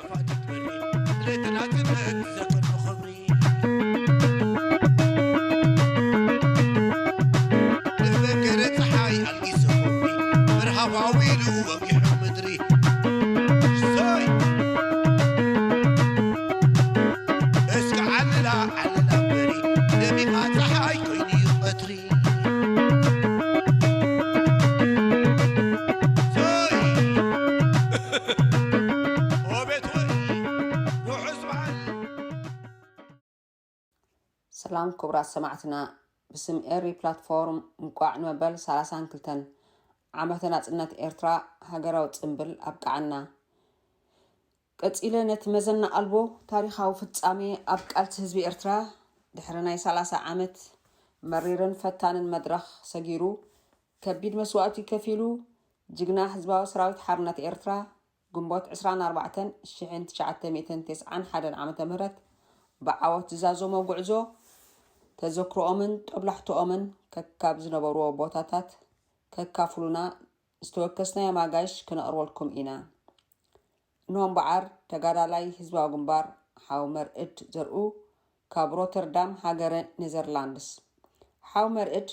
ፋዲት በሪ፣ ለይቲ ናጽነት ዘክር ብኽብሪ። ንመንገደ ጸሓይ ኣልጊሱ ክብሪ፣ መርሃብ ኣዊሉ ወጊሑ ምድሪ። ሰይ! እስከ ዓልላ፣ ዓልላ በሪ፣ ደሚቓ ጸሓይ ኮይኑ እዩ ቀትሪ። ሰይ! ኦቤት ወሪ፣ ውሑስ በዓል። ሰላም ክቡራት ሰማዕትና፣ ብስም ኤሪ ፕላትፎርም እንቋዕ ንመበል ሰላሳን ክልተን ዓመተ ናጽነት ኤርትራ ሃገራዊ ጽምብል ኣብቅዓና። ቀጺለ ነቲ መዘና ኣልቦ ታሪኻዊ ፍጻሜ ኣብ ቃልሲ ህዝቢ ኤርትራ ድሕሪ ናይ ሰላሳ ዓመት መሪርን ፈታንን መድረኽ ሰጊሩ፣ ከቢድ መስዋእቲ ከፊሉ፣ ጅግና ህዝባዊ ሰራዊት ሓርነት ኤርትራ ግንቦት ዕስራን ኣርባዕተን ሽሕን ትሽዓተ ሚእትን ተስዓን ሓደን ዓመተ ምህረት ብዓወት ዝዛዘሞ ጉዕዞ፣ ተዘክሮኦምን ጦብላሕቶኦምን ከካብ ዝነበርዎ ቦታታት ከካፍሉና ዝተወከስናዮም ኣጋይሽ ክነቕርበልኩም ኢና። እንሆ እምበዓር፣ ተጋዳላይ ህዝባዊ ግንባር ሓው መርዕድ ዘርኡ ካብ ሮተርዳም ሃገረ ኔዘርላንድስ። ሓው መርዕድ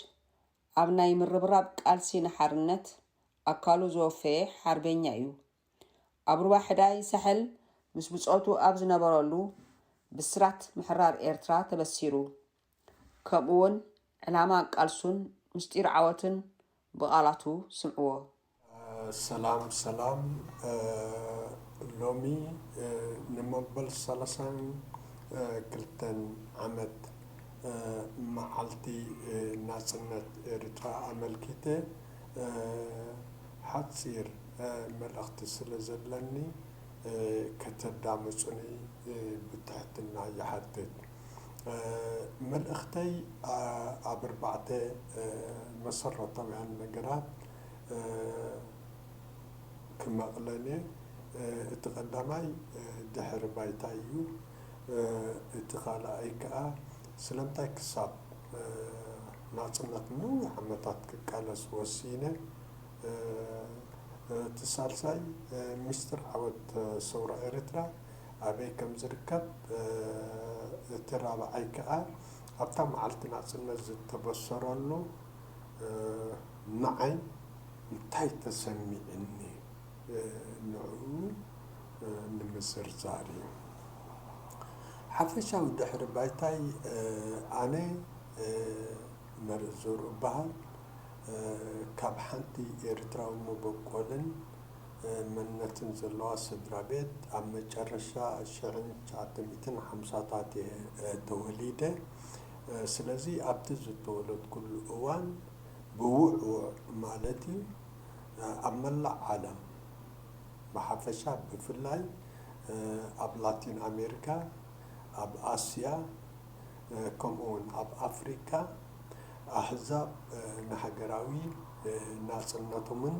ኣብ ናይ ምርብራብ ቃልሲ ንሓርነት ኣካሉ ዘወፈየ ሓርበኛ እዩ። ኣብ ሩባ ሕዳይ ሳሕል ምስ ብጾቱ ኣብ ዝነበረሉ ብስራት ምሕራር ኤርትራ ተበሲሩ። ከምኡውን ዕላማ ቃልሱን ምስጢር ዓወቱን ብቓላቱ ስምዕዎ። ሰላም ሰላም። ሎሚ ንመበል ሰላሳን ክልተን ዓመት መዓልቲ ናጽነት ኤርትራ ኣመልኪተ ሓጺር መልእኽቲ ስለ ዘለኒ ከተዳምጹኒ ብትሕትና ይሓትት። መልእኽተይ ኣብ ኣርባዕተ መሰረታውያን ነገራት ክመቕለን እየ። እቲ ቀዳማይ ድሕሪ ባይታ እዩ። እቲ ካልኣይ ከኣ ስለምንታይ ክሳብ ናጽነት ንነዊሕ ዓመታት ክቃለስ ወሲነ። እቲ ሳልሳይ ሚስጥር ዓወት ሰውራ ኤርትራ ኣበይ ከም ዝርከብ፣ እቲ ራብዓይ ከኣ ኣብታ መዓልቲ ናጽነት ዝተበሰረሉ ንዓይ እንታይ ተሰሚዕኒ ንዕኡ ንምዝርዛር እዩ። ሓፈሻዊ ድሕሪ ባይታይ ኣነ መርእ ዘሩ እበሃል። ካብ ሓንቲ ኤርትራዊ መበቆልን መንነትን ዘለዋ ስድራ ቤት ኣብ መጨረሻ ሽሕን ትሽዓተ ሚእትን ሓምሳታት እየ ተወሊደ። ስለዚ ኣብቲ ዝተወለድኩሉ እዋን ብውዕውዕ ማለት እዩ ኣብ መላእ ዓለም ብሓፈሻ ብፍላይ ኣብ ላቲን ኣሜሪካ፣ ኣብ ኣስያ፣ ከምኡውን ኣብ ኣፍሪካ ኣህዛብ ንሃገራዊ ናጽነቶምን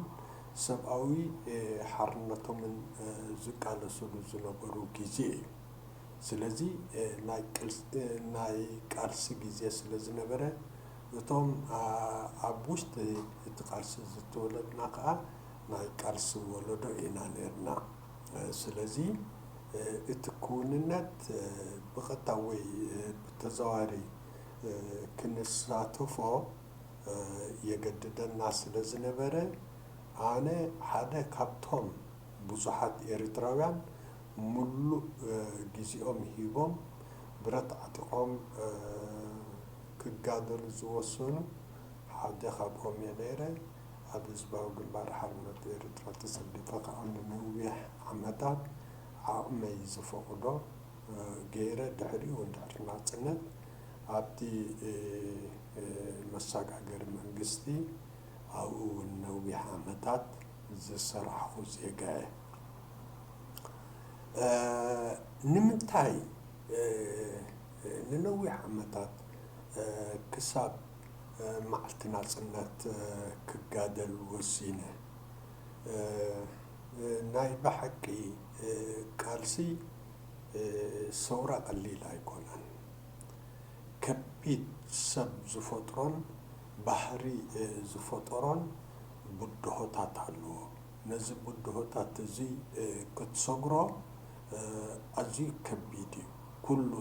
ሰብኣዊ ሓርነቶምን ዝቃለስሉ ዝነበሩ ግዜ እዩ። ስለዚ ናይ ቃልሲ ግዜ ስለ ዝነበረ እቶም ኣብ ውሽጢ እቲ ቃልሲ ዝተወለድና ከዓ ናይ ቃልሲ ወለዶ ኢና ነርና። ስለዚ እቲ ክውንነት ብቐጥታ ወይ ብተዘዋዋሪ ክንሳተፎ የገድደና ስለ ዝነበረ ኣነ ሓደ ካብቶም ብዙሓት ኤርትራውያን ምሉእ ግዜኦም ሂቦም ብረት ዓጢቖም ክጋደሉ ዝወሰኑ ሓደ ካብኦም እየ ነይረ። ኣብ ህዝባዊ ግንባር ሓርነት ኤርትራ ተሰሊፈ ከዓ ንነዊሕ ዓመታት ዓቕመይ ዝፈቕዶ ገይረ ድሕሪኡ እውን ድሕሪ ናጽነት ኣብቲ መሰጋገሪ መንግስቲ ኣብኡ እውን ነዊሕ ዓመታት ዝሰራሕኹ ዜጋ እየ። ንምንታይ ንነዊሕ ዓመታት ክሳብ መዓልቲ ናጽነት ክጋደል ወሲነ? ናይ ብሓቂ ቃልሲ ሰውራ ቀሊል ኣይኮነን። ከቢድ ሰብ ዝፈጥሮን ባህሪ ዝፈጠሮን ብድሆታት ኣለዎ። ነዚ ብድሆታት እዚ ክትሰግሮ ኣዝዩ ከቢድ እዩ። ኩሉ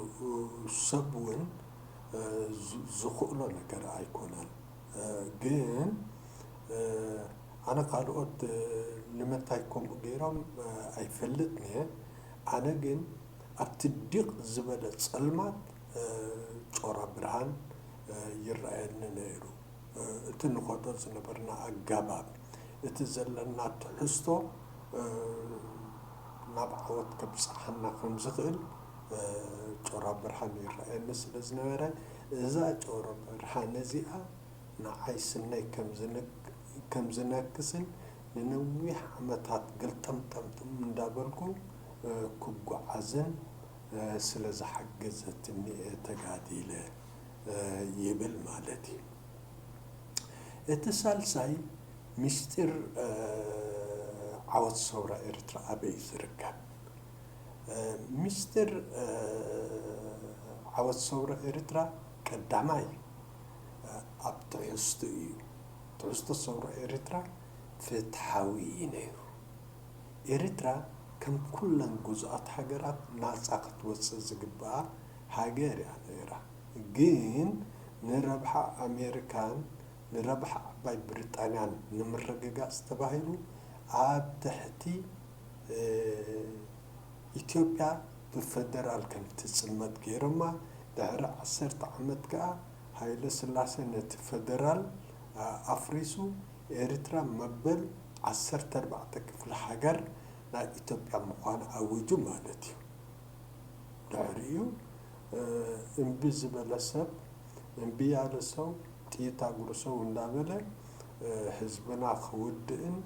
ሰብ እውን ዝኽእሎ ነገር ኣይኮነን። ግን ኣነ ካልኦት ንምንታይ ከምኡ ገይሮም ኣይፈልጥን እየ። ኣነ ግን ኣብቲ ዲቕ ዝበለ ጸልማት ጮራ ብርሃን ይረኣየኒ ነይሩ። እቲ ንኸዶ ዝነበርና ኣገባብ፣ እቲ ዘለና ትሕዝቶ ናብ ዓወት ከብጽሓና ከም ዝኽእል ጮራ ብርሃን ይረኣየኒ ስለ ዝነበረ፣ እዛ ጮራ ብርሃን እዚኣ ንዓይ ስነይ ከም ዝነክስን ንነዊሕ ዓመታት ገልጠምጠምጥም እንዳበልኩ ክጓዓዝን ስለ ዝሓገዘትኒ እየ ተጋዲለ ይብል ማለት እዩ። እቲ ሳልሳይ ምስጢር ዓወት ሰውራ ኤርትራ ኣበይ እዩ ዝርከብ? ምስጢር ዓወት ሰውራ ኤርትራ ቀዳማይ ኣብ ትሕዝቶ እዩ። ትሕዝቶ ሰውራ ኤርትራ ፍትሓዊ እዩ ነይሩ። ኤርትራ ከም ኩለን ግዙኣት ሃገራት ናጻ ክትወጽእ ዝግብኣ ሃገር እያ ነይራ። ግን ንረብሓ ኣሜሪካን ንረብሓ ዓባይ ብሪጣንያን ንምርግጋጽ ተባሂሉ ኣብ ትሕቲ ኢትዮጵያ ብፈደራል ከም ትጽመድ ገይሮማ። ድሕሪ ዓሰርተ ዓመት ከኣ ሃይለ ስላሴ ነቲ ፈደራል ኣፍሪሱ ኤርትራ መበል ዓሰርተ ኣርባዕተ ክፍለ ሃገር ናይ ኢትዮጵያ ምዃን ኣዊጁ ማለት እዩ። ድሕሪኡ እምቢ ዝበለ ሰብ፣ እምቢ ያለ ሰው ጥይት አጉርሰው እንዳበለ ህዝብና ክውድእን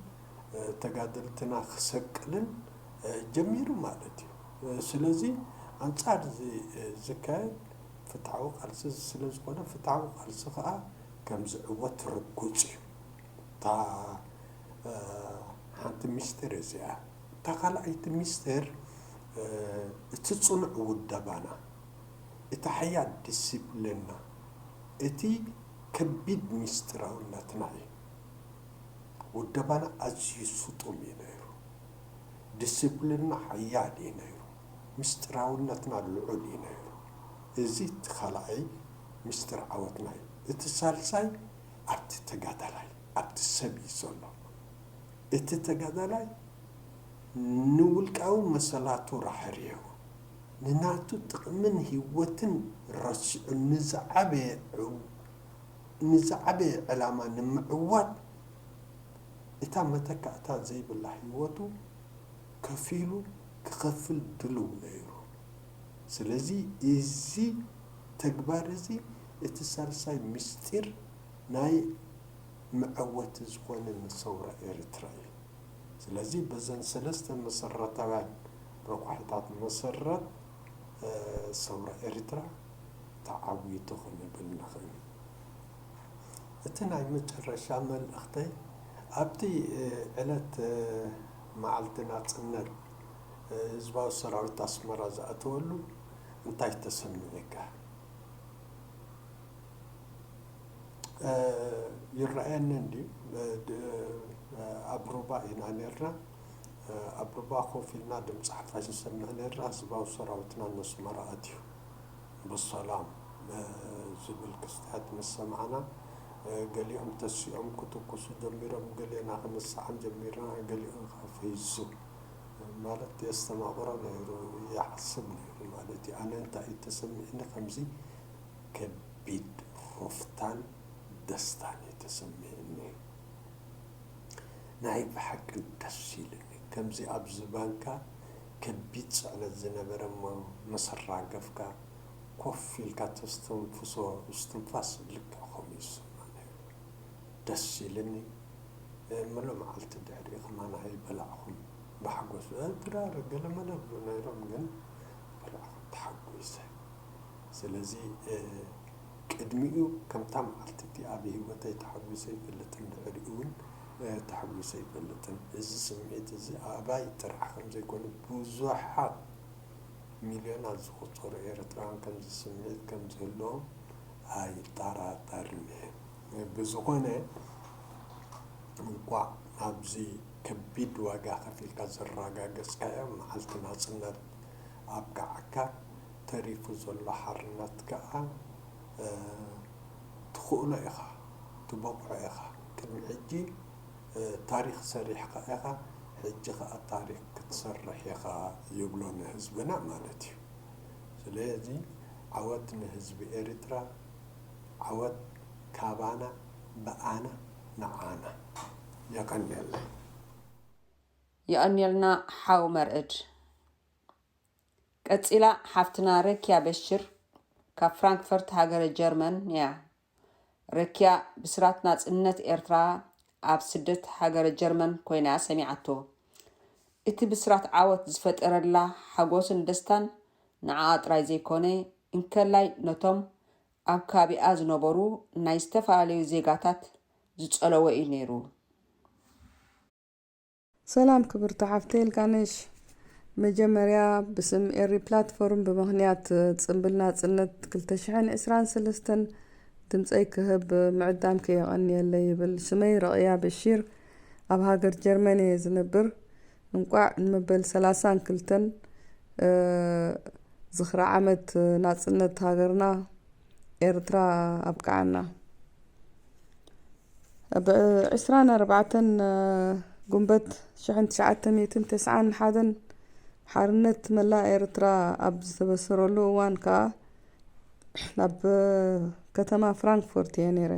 ተጋደልትና ክሰቅልን ጀሚሩ ማለት እዩ። ስለዚ ኣንጻር እዚ ዝካየድ ፍትሓዊ ቃልሲ ስለ ዝኾነ፣ ፍትሓዊ ቃልሲ ከዓ ከም ዝዕወት ርጉጽ እዩ። እታ ሓንቲ ሚስጥር እዚኣ። እታ ካልኣይቲ ሚስጥር እቲ ጽኑዕ ውደባና፣ እቲ ሓያል ዲሲፕሊንና፣ እቲ ከቢድ ሚስጥራውነትና እዩ። ውደባና ኣዝዩ ስጡም እዩ ነይሩ። ዲሲፕሊንና ሓያል እዩ ነይሩ። ምስጢራውነትና ልዑል እዩ ነይሩ። እዚ እቲ ካልኣይ ምስጢር ዓወትና እዩ። እቲ ሳልሳይ ኣብቲ ተጋዳላይ፣ ኣብቲ ሰብ እዩ ዘሎ። እቲ ተጋዳላይ ንውልቃዊ መሰላቱ ራሕሪሑ፣ ንናቱ ጥቕምን ህይወትን ረሲዑ ንዝዓበየ ዕው-፣ ንዝዓበየ ዕላማ ንምዕዋት እታ መተካእታ ዘይብላ ህይወቱ ከፊሉ ክኸፍል ድሉው ነይሩ። ስለዚ እዚ ተግባር እዚ እቲ ሳልሳይ ምስጢር ናይ መዐወቲ ዝኾነ ንሰውራ ኤርትራ እዩ። ስለዚ በዘን ሰለስተ መሰረታውያን ረቋሒታት መሰረት ሰውራ ኤርትራ ተዓዊቱ ክንብል ንኽእል። እቲ ናይ መጨረሻ መልእኽተይ ኣብቲ ዕለት መዓልቲ ናጽነት ህዝባዊ ሰራዊት ኣስመራ ዝኣተወሉ እንታይ ተሰሚዑካ? ይረኣየኒ እንድዩ። ኣብ ሩባ ኢና ነርና። ኣብ ሩባ ኮፍ ኢልና ድምፂ ሓፋሽ ንሰምዕ ነርና። ህዝባዊ ሰራዊትና ነስመራ ኣትዩ ብሰላም ዝብል ክስተት ምስ ሰማዕና፣ ገሊኦም ተሲኦም ክትኩሱ ጀሚሮም፣ ገሊና ክንስዓም ጀሚርና፣ ገሊኦም ከዓ ፈይሱ ማለት የስተማቕሮ ነይሩ፣ ይሓስብ ነይሩ ማለት እዩ። ኣነ እንታይ እዩ ተሰሚዕኒ? ከምዚ ከቢድ ሩፍታን ደስታን እዩ ተሰሚዕኒ። ናይ ብሓቂ ደስ ኢሉኒ። ከምዚ ኣብ ዝባንካ ከቢድ ጽዕነት ዝነበረ እሞ ምስ ኣራገፍካ ኮፍ ኢልካ ተስተንፍሶ እስትንፋስ ልክዕ ከምኡ ይስማዕ ነይሩ። ደስ ኢሉኒ። ምሉእ መዓልቲ ድሕሪኡ ከማን ኣይበላዕኹን ብሓጎስ። ድራር ገለመለ ብሉ ነይሮም፣ ግን በላዕኹን ተሓጒሰ። ስለዚ ቅድሚኡ ከምታ መዓልቲ እቲኣ ኣብ ህይወተይ ተሓጒሰ ይፈልጥን ድሕሪኡ እውን ተሓጒሰ ይፈልጥን። እዚ ስምዒት እዚ ኣባይ ጥራሕ ከም ዘይኮነ ብዙሓት ሚልዮናት ዝቑጸሩ ኤርትራውያን ከምዚ ስምዒት ከም ዝህልዎም ኣይጠራጠርን እየ። ብዝኾነ እንቋዕ ናብዚ ከቢድ ዋጋ ከፊልካ ዘረጋገጽካዮ መዓልቲ ናጽነት ኣብቅዓካ፣ ተሪፉ ዘሎ ሓርነት ከኣ፣ እ፣ ትኽእሎ ኢኻ፣ ትበቕዖ ኢኻ። ቅድሚ ሕጂ፣ እ፣ ታሪኽ ሰሪሕካ ኢኻ፣ ሕጂ ከኣ ታሪኽ ክትሰርሕ ኢኻ ይብሎ ንህዝብና ማለት እዩ። ስለዚ ዓወት ንህዝቢ ኤርትራ፣ ዓወት ካባና፣ ብኣና፣ ንዓና። የቐንየለይ። የቐንየልና ሓው መርዕድ። ቀጺላ ሓፍትና ረኪያ በሽር ካብ ፍራንክፈርት ሃገረ ጀርመን እያ። ረኪያ ብስራት ናጽነት ኤርትራ ኣብ ስደት ሃገረ ጀርመን ኮይና ሰሚዓቶ። እቲ ብስራት ዓወት ዝፈጠረላ ሓጎስን ደስታን ንዓኣ ጥራይ ዘይኮነ፣ እንከላይ ነቶም ኣብ ከባቢኣ ዝነበሩ ናይ ዝተፈላለዩ ዜጋታት ዝጸለወ እዩ ነይሩ። ሰላም ክብርቲ ሓፍተይ ኢልካነሽ። መጀመርያ ብስም ኤሪ ፕላትፎርም ብምኽንያት ጽምብል ናጽነት ክልተ ሽሕን ዕስራን ሰለስተን ድምጸይ ክህብ ምዕዳምኪ የቐንየለይ ይብል። ስመይ ረቕያ በሺር፣ ኣብ ሃገር ጀርመን እየ ዝነብር። እንቋዕ ንመበል ሰላሳን ክልተን፣ እ፣ ዝኽሪ ዓመት ናጽነት ሃገርና ኤርትራ ኣብቅዓና። ብ ዕስራን ኣርባዕተን ጉንበት ሽሕን ትሽዓተ ሚእትን ተስዓን ሓደን ሓርነት መላእ ኤርትራ ኣብ ዝተበሰረሉ እዋን ከኣ ኣብ ከተማ ፍራንክፎርት እየ ነይረ።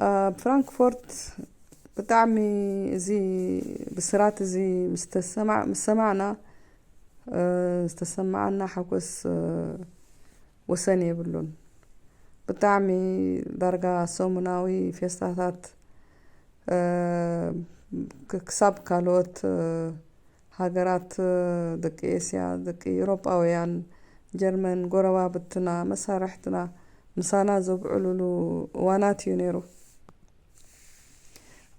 ኣብ ፍራንክፎርት ብጣዕሚ እዚ ብስራት እዚ ምስ ተሰማ-፣ ምስ ሰማዕና፣ እ፣ ዝተሰማዓና ሓጎስ፣ እ፣ ወሰን የብሉን። ብጣዕሚ ዳርጋ ሰሙናዊ ፌስታታት፣ እ፣ ክ-፣ ክሳብ ካልኦት፣ እ፣ ሃገራት፣ እ፣ ደቂ ኤስያ፣ ደቂ ኤውሮጳውያን፣ ጀርመን፣ ጎረባብትና፣ መሳርሕትና ምሳና ዘብዕሉሉ እዋናት እዩ ነይሩ።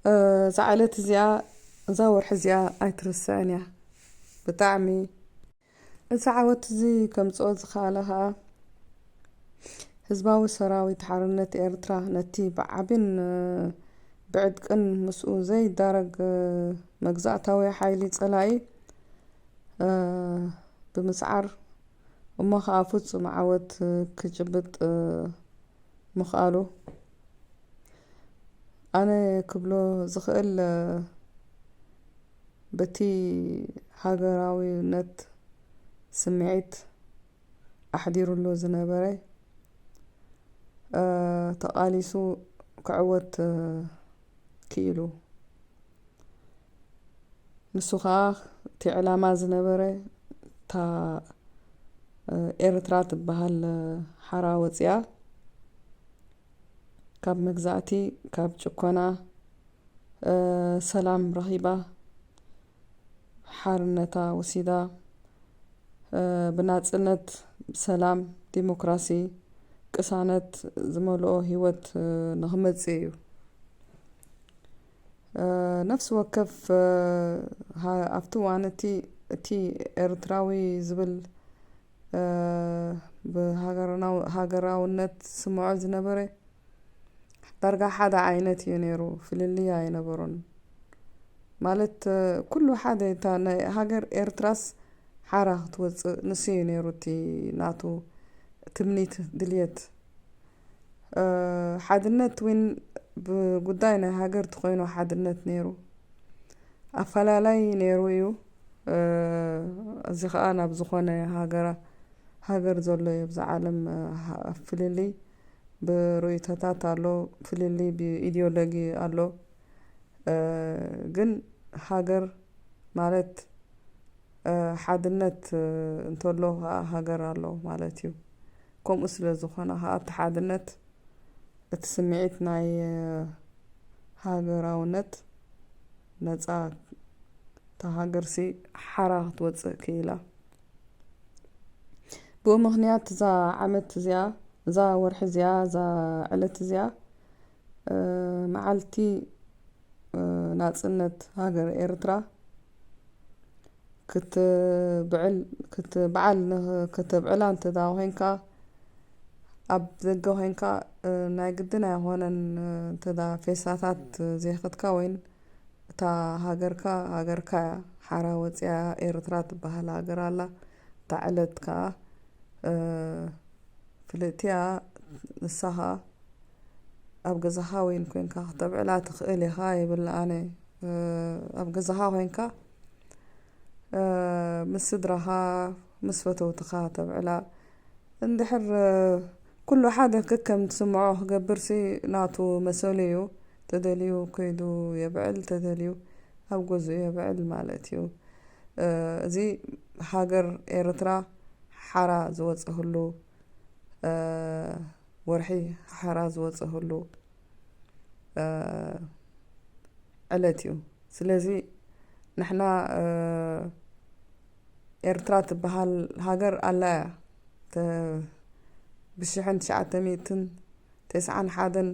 እ፣ እዛ ዕለት እዚኣ፣ እዛ ወርሒ እዚኣ ኣይትርስዕን እያ። ብጣዕሚ እቲ ዓወት እዚ ከምጽኦ ዝኸኣለ ኸኣ፣ ህዝባዊ ሰራዊት ሓርነት ኤርትራ ነቲ ብዓቢን፣ እ፣ ብዕጥቅን ምስኡ ዘይዳረግ፣ እ፣ መግዛእታዊ ሓይሊ ጸላኢ፣ እ፣ ብምስዓር፣ እሞ ኸኣ ፍጹም ዓወት ክጭብጥ፣ እ፣ ምኽኣሉ። ኣነ ክብሎ ዝኽእል፣ እ፣ በቲ ሃገራዊነት ስምዒት ኣሕዲሩሉ ዝነበረ፣ እ፣ ተቓሊሱ ክዕወት፣ እ፣ ክኢሉ። ንሱ ኸኣ እቲ ዕላማ ዝነበረ እታ፣ እ፣ ኤርትራ ትበሃል፣ እ፣ ሓራ ወጺኣ ካብ መግዛእቲ፣ ካብ ጭኮና፣ እ፣ ሰላም ረኺባ፣ ሓርነታ ወሲዳ፣ እ፣ ብናጽነት፣ ብሰላም፣ ዲሞክራሲ፣ ቅሳነት ዝመልኦ ህይወት፣ እ፣ ንኽመጽእ እዩ። እ፣ ነፍሲ ወከፍ፣ እ፣ ሃ-፣ ኣብቲ እዋን እቲ፣ እቲ ኤርትራዊ ዝብል፣ እ፣ ብሃገርናው-፣ ሃገራውነት ዝስምዖ ዝነበረ ዳርጋ ሓደ ዓይነት እዩ ነይሩ፣ ፍልልይ ኣይነበሮን። ማለት፣ እ፣ ኩሉ ሓደ፣ እታ ናይ ሃገር ኤርትራስ ሓራ ክትወጽእ ንሱ እዩ ነይሩ እቲ ናቱ ትምኒት፣ ድልየት። እ፣ ሓድነት እውን ብጉዳይ ናይ ሃገር ተኾይኑ ሓድነት ነይሩ። ኣፈላላይ ነይሩ እዩ። እ፣ እዚ ኸኣ ናብ ዝኾነ ሃገራ-፣ ሃገር ዘሎ እዩ። ኣብዚ ዓለም፣ እ፣ ሃ-፣ ፍልልይ ብርእይቶታት ኣሎ፣ ፍልልይ ብኢዲዮሎጊ ኣሎ። እ፣ ግን ሃገር ማለት፣ እ፣ ሓድነት፣ እ፣ እንተሎ ኸኣ ሃገር ኣሎ ማለት እዩ። ከምኡ ስለ ዝኾነ ኸኣ እቲ ሓድነት፣ እቲ ስምዒት ናይ፣ እ፣ ሃገራውነት ነጻ፣ እታ ሃገርሲ ሓራ ክትወጽእ ክኢላ። ብኡ ምኽንያት እዛ ዓመት እዚኣ፣ እዛ ወርሒ እዚኣ፣ እዛ ዕለት እዚኣ፣ እ፣ መዓልቲ፣ እ፣ ናጽነት ሃገር ኤርትራ ክትብዕል፣ ክትብዓል ንኽ-፣ ከተብዕላ እንተ ደኣ ኮይንካ፣ ኣብ ደገ ኮይንካ፣ እ፣ ናይ ግድን ኣይኾነን፣ እ፣ እንተ ደኣ ፌስታታት ዘይኸድካ ወይን እታ ሃገርካ፣ ሃገርካ እያ። ሓራ ወፂኣ ኤርትራ ትበሃል ሃገር ኣላ። እታ ዕለት ከዓ፣ እ፣ ፍልጥቲ እያ። ንሳ ከዓ ኣብ ገዛኻ ወይን ኮይንካ ክተብዕላ ትኽእል ኢኻ ይብል ኣነ። እ፣ ኣብ ገዛኻ ኮይንካ፣ እ፣ ምስ ስድራኻ፣ ምስ ፈተውትኻ ተብዕላ። እንድሕር፣ እ፣ ኩሉ ሓደ ከከም ትስምዖ ክገብርሲ ናቱ መሰሉ እዩ። ተደልዩ ከይዱ የብዕል፣ ተደልዩ ኣብ ገዝኡ የብዕል ማለት እዩ። እ፣ እዚ ሃገር ኤርትራ ሓራ ዝወፀህሉ፣ እ፣ ወርሒ ሓራ ዝወፀህሉ፣ እ፣ ዕለት እዩ። ስለዚ ንሕና፣ እ፣ ኤርትራ ትበሃል ሃገር ኣላ እያ። ተ-፣ ብሽሕን ትሽዓተ ሚእትን ተስዓን ሓደን፣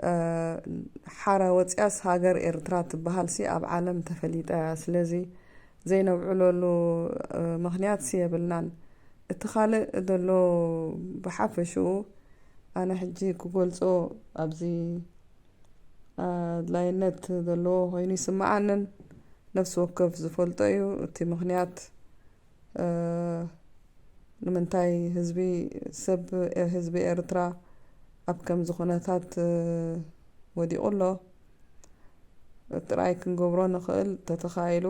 እ፣ ሓራ ወፂኣስ ሃገር ኤርትራ ትበሃልሲ ኣብ ዓለም ተፈሊጣ እያ። ስለዚ ዘይነብዕለሉ፣ እ፣ ምኽንያትሲ የብልናን። እቲ ካልእ ዘሎ ብሓፈሽኡ ኣነ ሕጂ ክገልጾ ኣብዚ ኣድላይነት ዘለዎ ኮይኑ ይስምዓንን ነፍሲ ወከፍ ዝፈልጦ እዩ። እቲ ምኽንያት፣ እ፣ ንምንታይ ህዝቢ፣ ሰብ፣ ህዝቢ ኤርትራ ኣብ ከምዚ ኩነታት፣ እ፣ ወዲቑ ኣሎ ጥራይ ክንገብሮ ንኽእል ተተኻኢሉ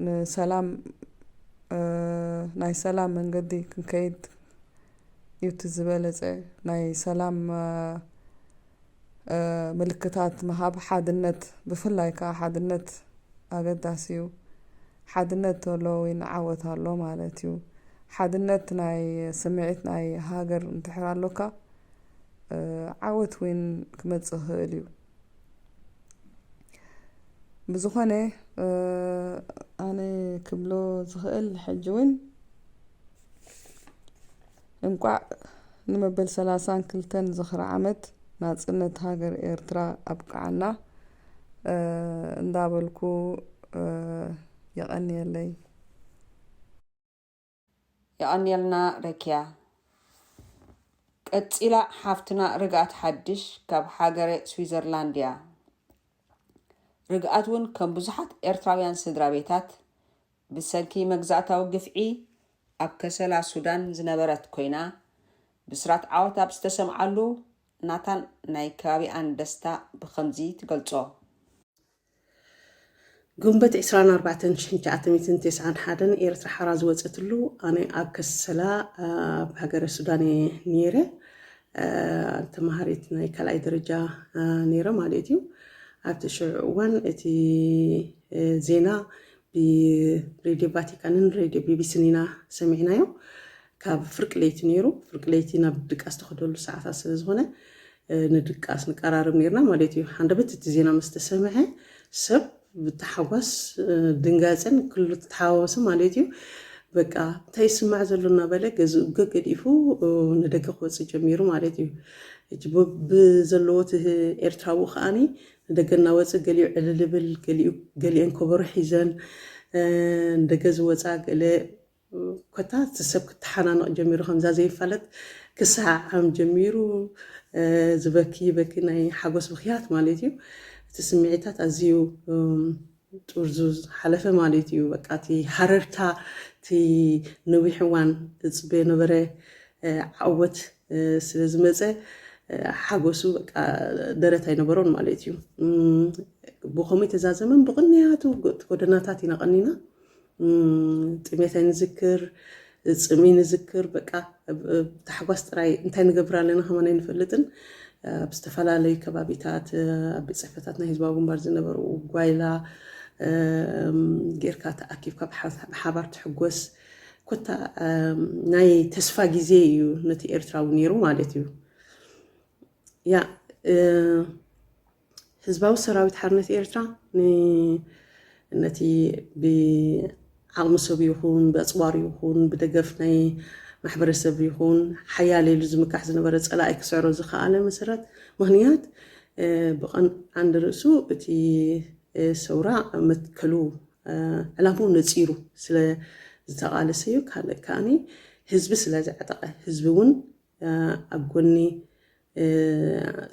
ንሰላም፣ እ፣ ናይ ሰላም መንገዲ ክንከይድ እዩ እቲ ዝበለጸ። ናይ ሰላም፣ እ፣ እ፣ ምልክታት ምሃብ፣ ሓድነት፣ ብፍላይ ከኣ ሓድነት ኣገዳሲ እዩ። ሓድነት ተሎ እውን ዓወት ኣሎ ማለት እዩ። ሓድነት ናይ ስምዒት ናይ ሃገር እንድሕር ኣሎካ፣ እ፣ ዓወት እውን ክመጽእ ይኽእል እዩ። ብዝኾነ፣ እ፣ ኣነ ክብሎ ዝኽእል ሕጂ እውን እንቋዕ ንመበል ሰላሳን ክልተን ዝኽሪ ዓመት ናጽነት ሃገር ኤርትራ ኣብቅዓና፣ እ፣ እንዳበልኩ፣ እ፣ የቐንየለይ። የቐንየልና ረኪያ። ቀጺላ ሓፍትና ርግኣት ሓድሽ ካብ ሃገረ ስዊዘርላንድ እያ። ርግኣት እውን ከም ብዙሓት ኤርትራውያን ስድራ ቤታት ብሰንኪ መግዛእታዊ ግፍዒ ኣብ ከሰላ ሱዳን ዝነበረት ኮይና፣ ብስራት ዓወት ኣብ ዝተሰምዓሉ ናታን ናይ ከባቢኣን ደስታ ብኸምዚ ትገልጾ። ግንቦት ዕስራን ኣርባዕተን ሽሕን ትሽዓተ ሚእትን ተስዓን ሓደን ኤርትራ ሓራ ዝወጸትሉ ኣነ ኣብ ከሰላ፣ ኣብ ሃገረ ሱዳን እየ ነይረ። እ፣ ተምሃሪት ናይ ካልኣይ ደረጃ፣ እ፣ ነይረ ማለት እዩ። ኣብቲ ሽዑ እዋን እቲ፣ እ፣ ዜና ብሬድዮ ቫቲካንን ሬድዮ ቢቢሲን ኢና ሰሚዕናዮ። ካብ ፍርቂ ለይቲ ነይሩ። ፍርቂ ለይቲ ናብ ድቃስ ተኸደሉ ሰዓታት ስለ ዝኾነ፣ እ፣ ንድቃስ ንቀራረብ ነይርና ማለት እዩ። ሃንደበት እቲ ዜና ምስ ተሰምዐ ሰብ ብታሕጓስ፣ እ፣ ድንጋጸን ክሉ ተሓዋወሰ ማለት እዩ። በቃ እንታይ ይስማዕ ዘሎ እናበለ ገዝኡ ገገዲፉ፣ እ፣ ንደገ ክወጽእ ጀሚሩ ማለት እዩ። ሕጂ ብ-፣ ብዘለዎ እቲ ኤርትራዊ ከኣኒ ንደገ እናወጽእ ገሊኡ ዕልል ይብል፣ ገሊኡ፣ ገሊአን ከበሮ ሒዘን፣ እ፣ ንደገ ዝወጻ ገለ ኮታ እቲ ሰብ ክተሓናነቕ ጀሚሩ፣ ከምዛ ዘይፋለጥ ክሰዓዓም ጀሚሩ፣ እ፣ ዝበኪ በኪ ናይ ሓጎስ ብኽያት ማለት እዩ። እቲ ስምዒታት ኣዝዩ፣ እም፣ ጥርዙዝ ሓለፈ ማለት እዩ። በቃ እቲ ሃረርታ፣ እቲ ነዊሕ እዋን ዝጽበዮ ነበረ፣ እ፣ ዓወት፣ እ፣ ስለ ዝመጸ፣ እ፣ ሓጎሱ በቃ ደረት ኣይነበሮን ማለት እዩ። እም፣ ብኸመይ ተዛዘመን ብቕንያቱ ጎ-፣ ጎደናታት ኢና ቀኒና። እም፣ ጥሜት ኣይንዝክር፣ ጽምኢ ንዝክር፣ በቃ ብ-፣ ብ-፣ ታሕጓስ ጥራይ እንታይ ንገብር ኣለና ከማን ኣይንፈልጥን። ኣብ ዝተፈላለዩ ከባቢታት፣ ኣብ ቤት ጽሕፈታት ናይ ህዝባዊ ግንባር ዝነበሩ ጓይላ፣ እም፣ ጌርካ ተኣኪብካ ብሓ-፣ ብሓባር ትሕጎስ። ኮታ፣ እም፣ ናይ ተስፋ ግዜ እዩ ነቲ ኤርትራዊ ነይሩ ማለት እዩ። ያ፣ እ፣ ህዝባዊ ሰራዊት ሓርነት ኤርትራ ን-፣ ነቲ ብዓቕሚ ሰብ ይኹን፣ ብኣጽዋር ይኹን፣ ብደገፍ ናይ ማሕበረሰብ ይኹን፣ ሓያለ ኢሉ ዝምካሕ ዝነበረ ጸላኢ ክስዕሮ ዝኸኣለ መሰረት ምኽንያት፣ እ፣ ብቐን-፣ ዓንዲ ርእሱ እቲ፣ እ፣ ሰውራ መትከሉ፣ እ፣ ዕላምኡ ነጺሩ ስለ ዝተቓለሰ እዩ። ካልእ ከኣኒ ህዝቢ ስለ ዘዕጠቐ፣ ህዝቢ እውን፣ እ፣ ኣብ ጎኒ፣ እ፣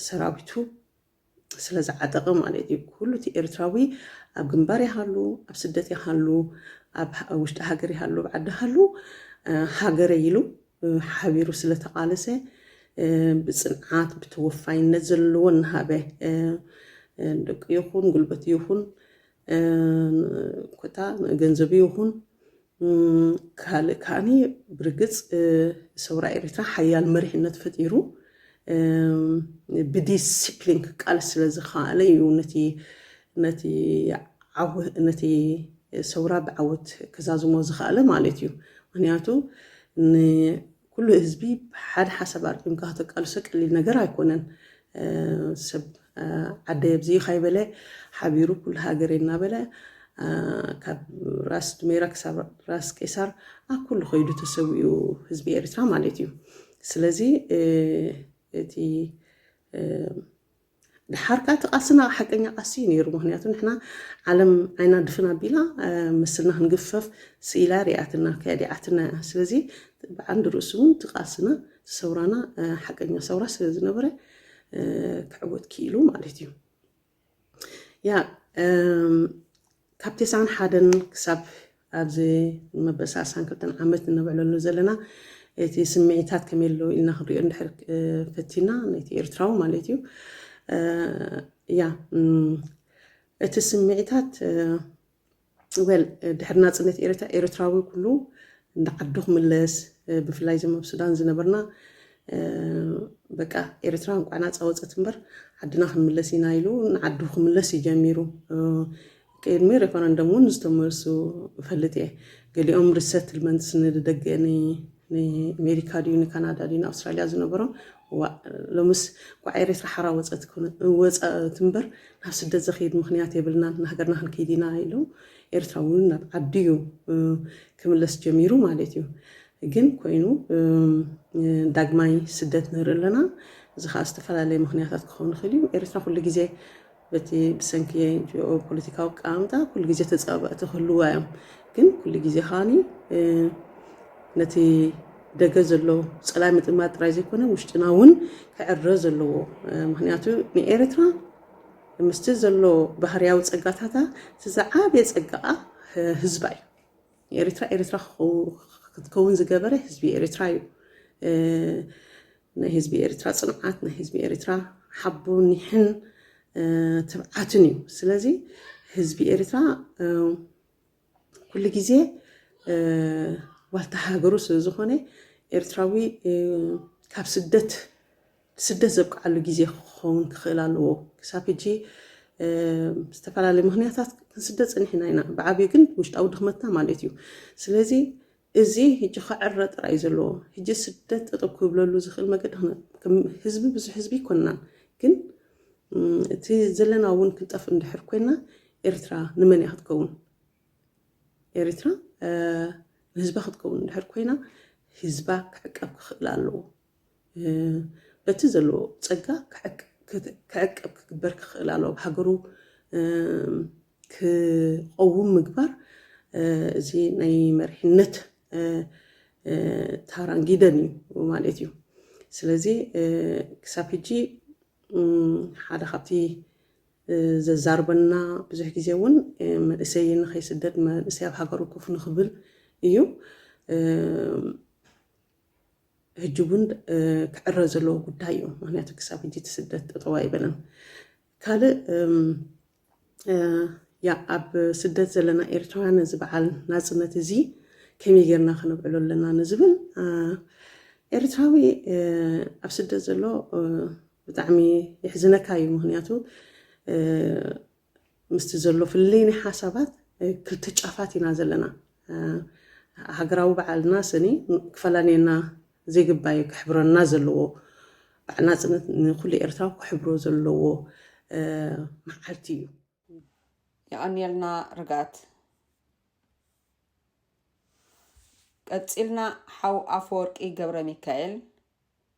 ሰራዊቱ ስለ ዝዓጠቐ ማለት እዩ። ኩሉ እቲ ኤርትራዊ ኣብ ግንባር ይሃሉ፣ ኣብ ስደት ይሃሉ፣ ኣብ ሃ- ውሽጢ ሃገር ይሃሉ፣ ኣብ ዓዲ ሃሉ፣ እ፣ ሃገረ ኢሉ፣ እ፣ ሓቢሩ ስለ ተቓለሰ፣ እ፣ ብጽንዓት፣ ብተወፋይነት ዘለዎ እናሃበ፣ እ፣ እ፣ ደቂ ይኹን፣ ጉልበት ይኹን፣ እ፣ ኮታ ገንዘብ ይኹን፣ ም፣ ካልእ ከኣኒ ብርግጽ፣ እ፣ ሰውራ ኤርትራ ሓያል መሪሕነት ፈጢሩ፣ እ፣ ብዲሲፕሊን ክቃለስ ስለ ዝኸኣለ እዩ ነቲ፣ ነቲ ዓወ-፣ ነቲ ሰውራ ብዓወት ክዛዝሞ ዝኸኣለ ማለት እዩ። ምክንያቱ ንኩሉ ህዝቢ ብሓደ ሓሳብ ኣርቂምካ ከተቃልሶ ቀሊል ነገር ኣይኮነን። እ፣ ሰብ፣ እ፣ ዓደይ ኣብዚ ከይበለ ሓቢሩ ኩሉ ሃገር እናበለ፣ እ፣ ካብ ራስ ድሜራ ክሳብ ራስ ቄሳር ኣብ ኩሉ ከይዱ ተሰዊኡ ህዝቢ ኤርትራ ማለት እዩ። ስለዚ፣ እ፣ እቲ፣ እ፣ ድሓር ከኣ እቲ ቃልስና ሓቀኛ ቃልሲ እዩ ነይሩ። ምክንያቱ ንሕና ዓለም ዓይና ድፍን ኣቢላ፣ እ፣ ምስልና ክንግፈፍ ስኢላ ሪኣትና፣ ከዲዓትና እያ። ስለዚ ብዓንዲ ርእሱ እውን እቲ ቃልስና፣ እቲ ሰውራና፣ እ፣ ሓቀኛ ሰውራ ስለ ዝነበረ፣ እ፣ ክዕወት ክኢሉ ማለት እዩ። ያ፣ እም፣ ካብ ተስዓን ሓደን ክሳብ ኣብዚ መበል ሰላሳን ክልተን ዓመት እነብዕለሉ ዘለና እቲ ስምዒታት ከመይ ኣሎ ኢልና ክንሪኦ እንድሕር፣ እ፣ ፈቲና፣ ነቲ ኤርትራዊ ማለት እዩ። እ፣ ያ፣ እም፣ እቲ ስምዒታት፣ እ፣ ወል፣ ድሕሪ ናጽነት ኤርትራ፣ ኤርትራዊ ኩሉ ንዓዱ ክምለስ፣ ብፍላይ እዞም ኣብ ሱዳን ዝነበርና፣ በቃ ኤርትራ እንቋዕ ናጻ ወጸት እምበር ዓድና ክንምለስ ኢና ኢሉ ንዓዱ ክምለስ እዩ ጀሚሩ። ቅድሚ ሬፈረንደም እውን ዝተመልሱ እፈልጥ እየ። ገሊኦም ሪሰትልመንትስ ንደገ ን-፣ ንኣሜሪካ ድዩ ንካናዳ ድዩ ንኣውስትራልያ ዝነበሮም፣ ዋ፣ ሎምስ እንቋዕ ኤርትራ ሓራ ወጸት ክነ-፣ ወጸት እምበር ናብ ስደት ዘኽይድ ምኽንያት የብልናን፣ ንሃገርና ክንከይድ ኢና ኢሉ ኤርትራ እውን ናብ ዓዱ እዩ፣ እ፣ ክምለስ ጀሚሩ ማለት እዩ። ግን ኮይኑ፣ እ፣ ዳግማይ ስደት ንርኢ ኣለና። እዚ ከዓ ዝተፈላለየ ምኽንያታት ክኸውን ይኽእል እዩ። ኤርትራ ኩሉ ግዜ በቲ ብሰንኪ ጂኦፖለቲካዊ ኣቀማምጣ ኩሉ ግዜ ተጻባእቲ ክህልዋ እዮም። ግን ኩሉ ግዜ ከዓኒ፣ እ፣ ነቲ ደገ ዘሎ ጸላኢ ምጥማር ጥራይ ዘይኮነ ውሽጥና እውን ክዕረ ዘለዎ። እ፣ ምኽንያቱ ንኤርትራ ምስቲ ዘሎ ባህርያዊ ጸጋታታ እቲ ዝዓበየ ጸጋኣ፣ እ፣ ህዝባ እዩ። ኤርትራ ኤርትራ ክኸው-፣ ክትከውን ዝገበረ ህዝቢ ኤርትራ እዩ። እ፣ ናይ ህዝቢ ኤርትራ ጽንዓት፣ ናይ ህዝቢ ኤርትራ ሓቦን ኒሕን፣ እ፣ ትብዓትን እዩ። ስለዚ ህዝቢ ኤርትራ፣ እ፣ ኩሉ ግዜ፣ እ፣ ዋልታ ሃገሩ ስለ ዝኾነ ኤርትራዊ፣ እ፣ ካብ ስደት፣ ስደት ዘብቅዓሉ ግዜ ክኸውን ክኽእል ኣለዎ። ክሳብ ሕጂ፣ እ፣ ዝተፈላለየ ምኽንያታት ክንስደት ጸኒሕና ኢና። ብዓብዩ ግን ውሽጣዊ ድኽመትና ማለት እዩ። ስለዚ እዚ ሕጂ ክዕረ ጥራይ እዩ ዘለዎ። ሕጂ ስደት ጠጠው ክብለሉ ዝኽእል መገዲ ክነ-፣ ከም ህዝቢ ብዙሕ ህዝቢ ኣይኮንናን። ግን፣ ም፣ እቲ ዘለና እውን ክንጠፍእ እንድሕር ኮይና ኤርትራ ንመን እያ ክትከውን? ኤርትራ፣ እ፣ ንህዝባ ክትከውን እንድሕር ኮይና ህዝባ ክዕቀብ ክኽእል ኣለዎ። እ፣ በቲ ዘለዎ ጸጋ ክዕቅ-፣ ክት-፣ ክዕቀብ ክግበር ክኽእል ኣለዎ። ኣብ ሃገሩ፣ እ፣ ክቐውም ምግባር፣ እ፣ እዚ ናይ መሪሕነት፣ እ፣ እ፣ ታራን ጊደን እዩ ማለት እዩ። ስለዚ፣ እ፣ ክሳብ ሕጂ፣ እ፣ ሓደ ካብቲ፣ እ፣ ዘዛርበና ብዙሕ ግዜ እውን፣ እ፣ መንእሰይ ንኸይስደድ፣ መንእሰይ ኣብ ሃገሩ ኮፍ ንኽብል እዩ። እ፣ ሕጂ እውን፣ እ፣ ክዕረ ዘለዎ ጉዳይ እዩ። ምኽንያቱ ክሳብ ሕጂ እቲ ስደት ጠጠው ኣይበለን። ካልእ፣ እም፣ እ፣ ያ፣ ኣብ ስደት ዘለና ኤርትራውያን ነዚ በዓል ናጽነት እዚ ከመይ ጌርና ከነብዕሎ ኣለና ንዝብል፣ እ፣ ኤርትራዊ፣ እ፣ ኣብ ስደት ዘሎ፣ እ፣ ብጣዕሚ የሕዝነካ እዩ። ምኽንያቱ፣ እ፣ ምስቲ ዘሎ ፍልልይ ናይ ሓሳባት፣ እ፣ ክልተ ጫፋት ኢና ዘለና። እ፣ ሃገራዊ በዓልና ሰኒ ክፈላልየና ዘይግባእ እዩ፣ ክሕብረና ዘለዎ፣ በዓል ናጽነት ንኹሉ ኤርትራዊ ክሕብሮ ዘለዎ፣ እ፣ መዓልቲ እዩ። የቐንየልና ርግኣት። ቀጺልና ሓው ኣፈወርቂ ገብረ ሚካኤል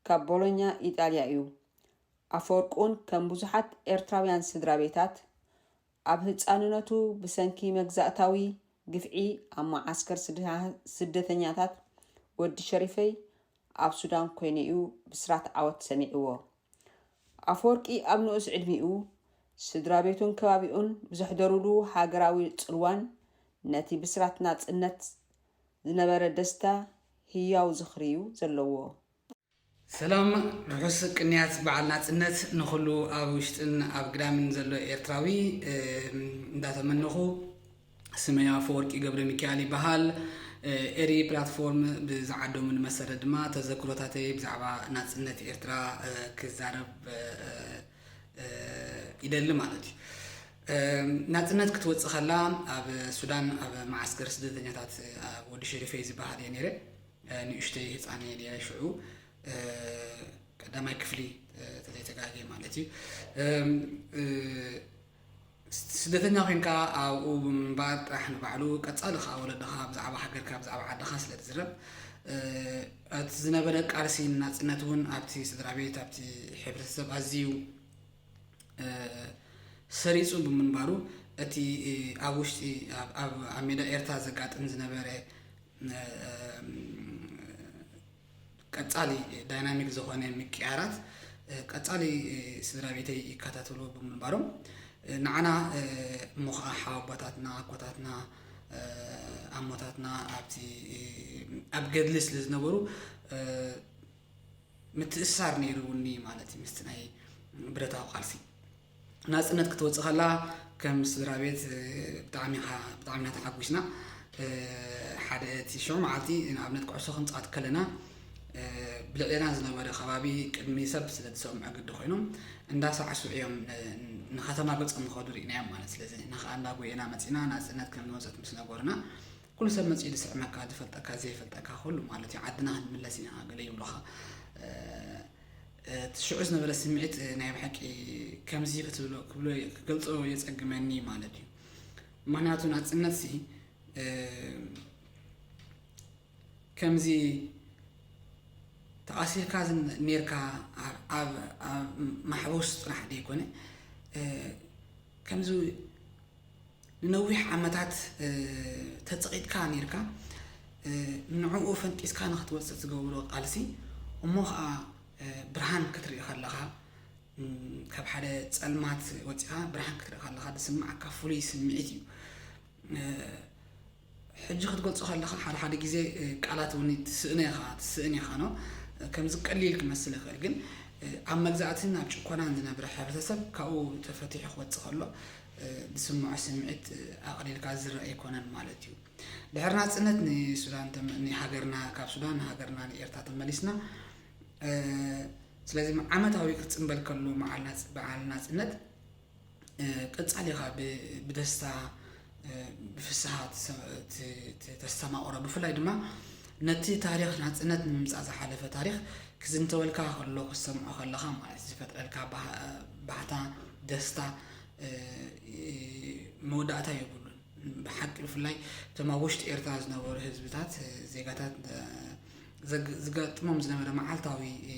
ካብ ቦሎኛ ኢጣልያ እዩ። ኣፈወርቁን ከም ብዙሓት ኤርትራውያን ስድራ ቤታት ኣብ ህጻንነቱ ብሰንኪ መግዛእታዊ ግፍዒ ኣብ መዓስከር ስድሃ-፣ ስደተኛታት ወዲ ሸሪፈይ ኣብ ሱዳን ኮይኑ እዩ ብስራት ዓወት ሰሚዕዎ። ኣፈወርቂ ኣብ ንኡስ ዕድሚኡ ስድራ ቤቱን ከባቢኡን ብዘሕደሩሉ ሃገራዊ ጽልዋን ነቲ ብስራት ናጽነት ዝነበረ ደስታ ህያው ዝኽሪ እዩ ዘለዎ። ሰላም፣ ርሑስ ቅንያት በዓል ናጽነት ንኹሉ ኣብ ውሽጥን ኣብ ግዳምን ዘሎ ኤርትራዊ፣ እም፣ እንዳተመነኹ፣ ስመይ ኣፈወርቂ ገብረ ሚካኤል ይበሃል። እ፣ ኤሪ ፕላትፎርም ብዝዓደሙኒ መሰረት ድማ ተዘክሮታተይ ብዛዕባ ናጽነት ኤርትራ፣ እ፣ ክዛረብ፣ እ፣ እ፣ ይደሊ ማለት እዩ። እም፣ ናጽነት ክትወጽእ ከላ ኣብ ሱዳን ኣብ መዓስከር ስደተኛታት ኣብ ወዲ ሸሪፈይ ዝበሃል እየ ነይረ። እ፣ ንእሽተይ ህጻን እየ ነይረ ሽዑ። እ፣ ቀዳማይ ክፍሊ፣ እ፣ ተዘይተጋግየ ማለት እዩ። እም፣ እ፣ ስ-፣ ስደተኛ ኮይንካ ኣብኡ ብምንባር ጥራሕ ንባዕሉ፣ ቀጻሊ ከኣ ወለድኻ ብዛዕባ ሃገርካ፣ ብዛዕባ ዓድኻ ስለ ትዝረብ፣ እ፣ እቲ ዝነበረ ቃልሲ ንናጽነት እውን ኣብቲ ስድራ ቤት፣ ኣብቲ ሕብረተሰብ ኣዝዩ፣ እ፣ ሰሪጹ ብምንባሩ፣ እቲ፣ እ፣ ኣብ ውሽጢ፣ ኣብ፣ ኣብ፣ ኣብ ሜዳ ኤርትራ ዘጋጥም ዝነበረ፣ እ፣ ቀጻሊ ዳይናሚክ ዝኾነ ምቅያራት፣ እ፣ ቀጻሊ፣ እ፣ ስድራ ቤተይ ይከታተሉ ብምንባሮም፣ እ፣ ንዓና፣ እ፣ እሞ ኸዓ ሓወቦታትና፣ ኣቦታትና፣ እ፣ ኣሞታትና ኣብቲ፣ እ፣ ኣብ ገድሊ ስለ ዝነበሩ፣ እ፣ ምትእስሳር ነይሩኒ ማለት እዩ ምስቲ ናይ ብረታዊ ቃልሲ። ናጽነት ክትወጽእ ከላ ከም ስድራ ቤት፣ እ፣ ብጣዕሚ ኢኻ፣ ብጣዕሚ ኢና ተሓጒስና። እ፣ ሓደ እቲ ሽዑ መዓልቲ ንኣብነት ኩዕሶ ክንጻወት ከለና፣ እ፣ ብልዕሌና ዝነበረ ከባቢ ቅድሚ ሰብ ስለ ዝሰምዑ ግዲ ኮይኖም እንዳሳዕስዑ እዮም ን-፣ ንከተማ ገጾም ንኸዱ ርኢናዮም ማለት። ስለዚ ንኸኣ እንዳጎየና መጺና ናጽነት ከም ዝወጸት ምስ ነገሩና ኩሉ ሰብ መጺኡ ዝስዕመካ፣ ዝፈልጠካ ዘይፈልጠካ ኩሉ ማለት እዩ። ዓድና ክንምለስ ኢና ገለ ይብሉኻ። እ፣ እቲ ሽዑ ዝነበረ ስምዒት፣ እ፣ ናይ ብሓቂ ከምዚ ክትብሎ፣ ክብሎ፣ ክገልጾ የጸግመኒ ማለት እዩ። ምኽንያቱ ናጽነትሲ፣ እ፣ ከምዚ ተኣሲርካ ዝን-፣ ኔርካ ኣብ፣ ኣብ፣ ኣብ ማሕቡስ ጥራሕ ደይኮነ፣ እ፣ ከምዚ ንነዊሕ ዓመታት፣ እ፣ ተጸቒጥካ ኔርካ፣ እ፣ ንዕኡ ፈንጢስካ ንኽትወጽእ ትገብሮ ቃልሲ፣ እሞ ኸኣ፣ እ፣ ብርሃን ክትርኢ ከለኻ፣ እም፣ ካብ ሓደ ጸልማት ወጺኻ ብርሃን ክትርኢ ከለኻ ዝስምዓካ ፍሉይ ስምዒት እዩ። እ፣ ሕጂ ክትገልጾ ከለኻ ሓደ ሓደ ግዜ፣ እ፣ ቃላት እውን ትስእኖ ኢኻ፣ ትስእን ኢኻ፣ ኖ? ከምዚ ቀሊል ክመስል ይኽእል፣ ግን፣ እ፣ ኣብ መግዛእትን ኣብ ጭቆናን ዝነብረ ሕብረተሰብ ካብኡ ተፈቲሑ ክወጽእ ከሎ፣ እ፣ ዝስምዖ ስምዒት፣ እ፣ ኣቕሊልካ ዝረኣ ኣይኮነን ማለት እዩ። ድሕሪ ናጽነት ንሱዳን ተመ-፣ ንሃገርና፣ ካብ ሱዳን ንሃገርና ንኤርትራ ተመሊስና፣ እ፣ ስለዚ ዓመታዊ ክጽንበል ከሎ መዓል ናጽ-፣ በዓል ናጽነት፣ እ፣ ቀጻሊ ኢኻ ብ-፣ ብደስታ፣ እ፣ ብፍስሃ ትሰ-፣ ት-፣ ት-፣ ተስተማቕሮ። ብፍላይ ድማ ነቲ ታሪኽ ናጽነት ንምምጻእ ዝሓለፈ ታሪኽ ክዝንተወልካ ከሎ፣ ክሰምዖ ከለኻ ማለት ዝፈጥረልካ ባህ-፣ ባህታ፣ ደስታ፣ እ፣ መወዳእታ የብሉን። ብሓቂ ብፍላይ እቶም ኣብ ውሽጢ ኤርትራ ዝነበሩ ህዝብታት፣ እ፣ ዜጋታት፣ እ፣ ዘግ-፣ ዝገጥሞም ዝነበረ መዓልታዊ፣ እ፣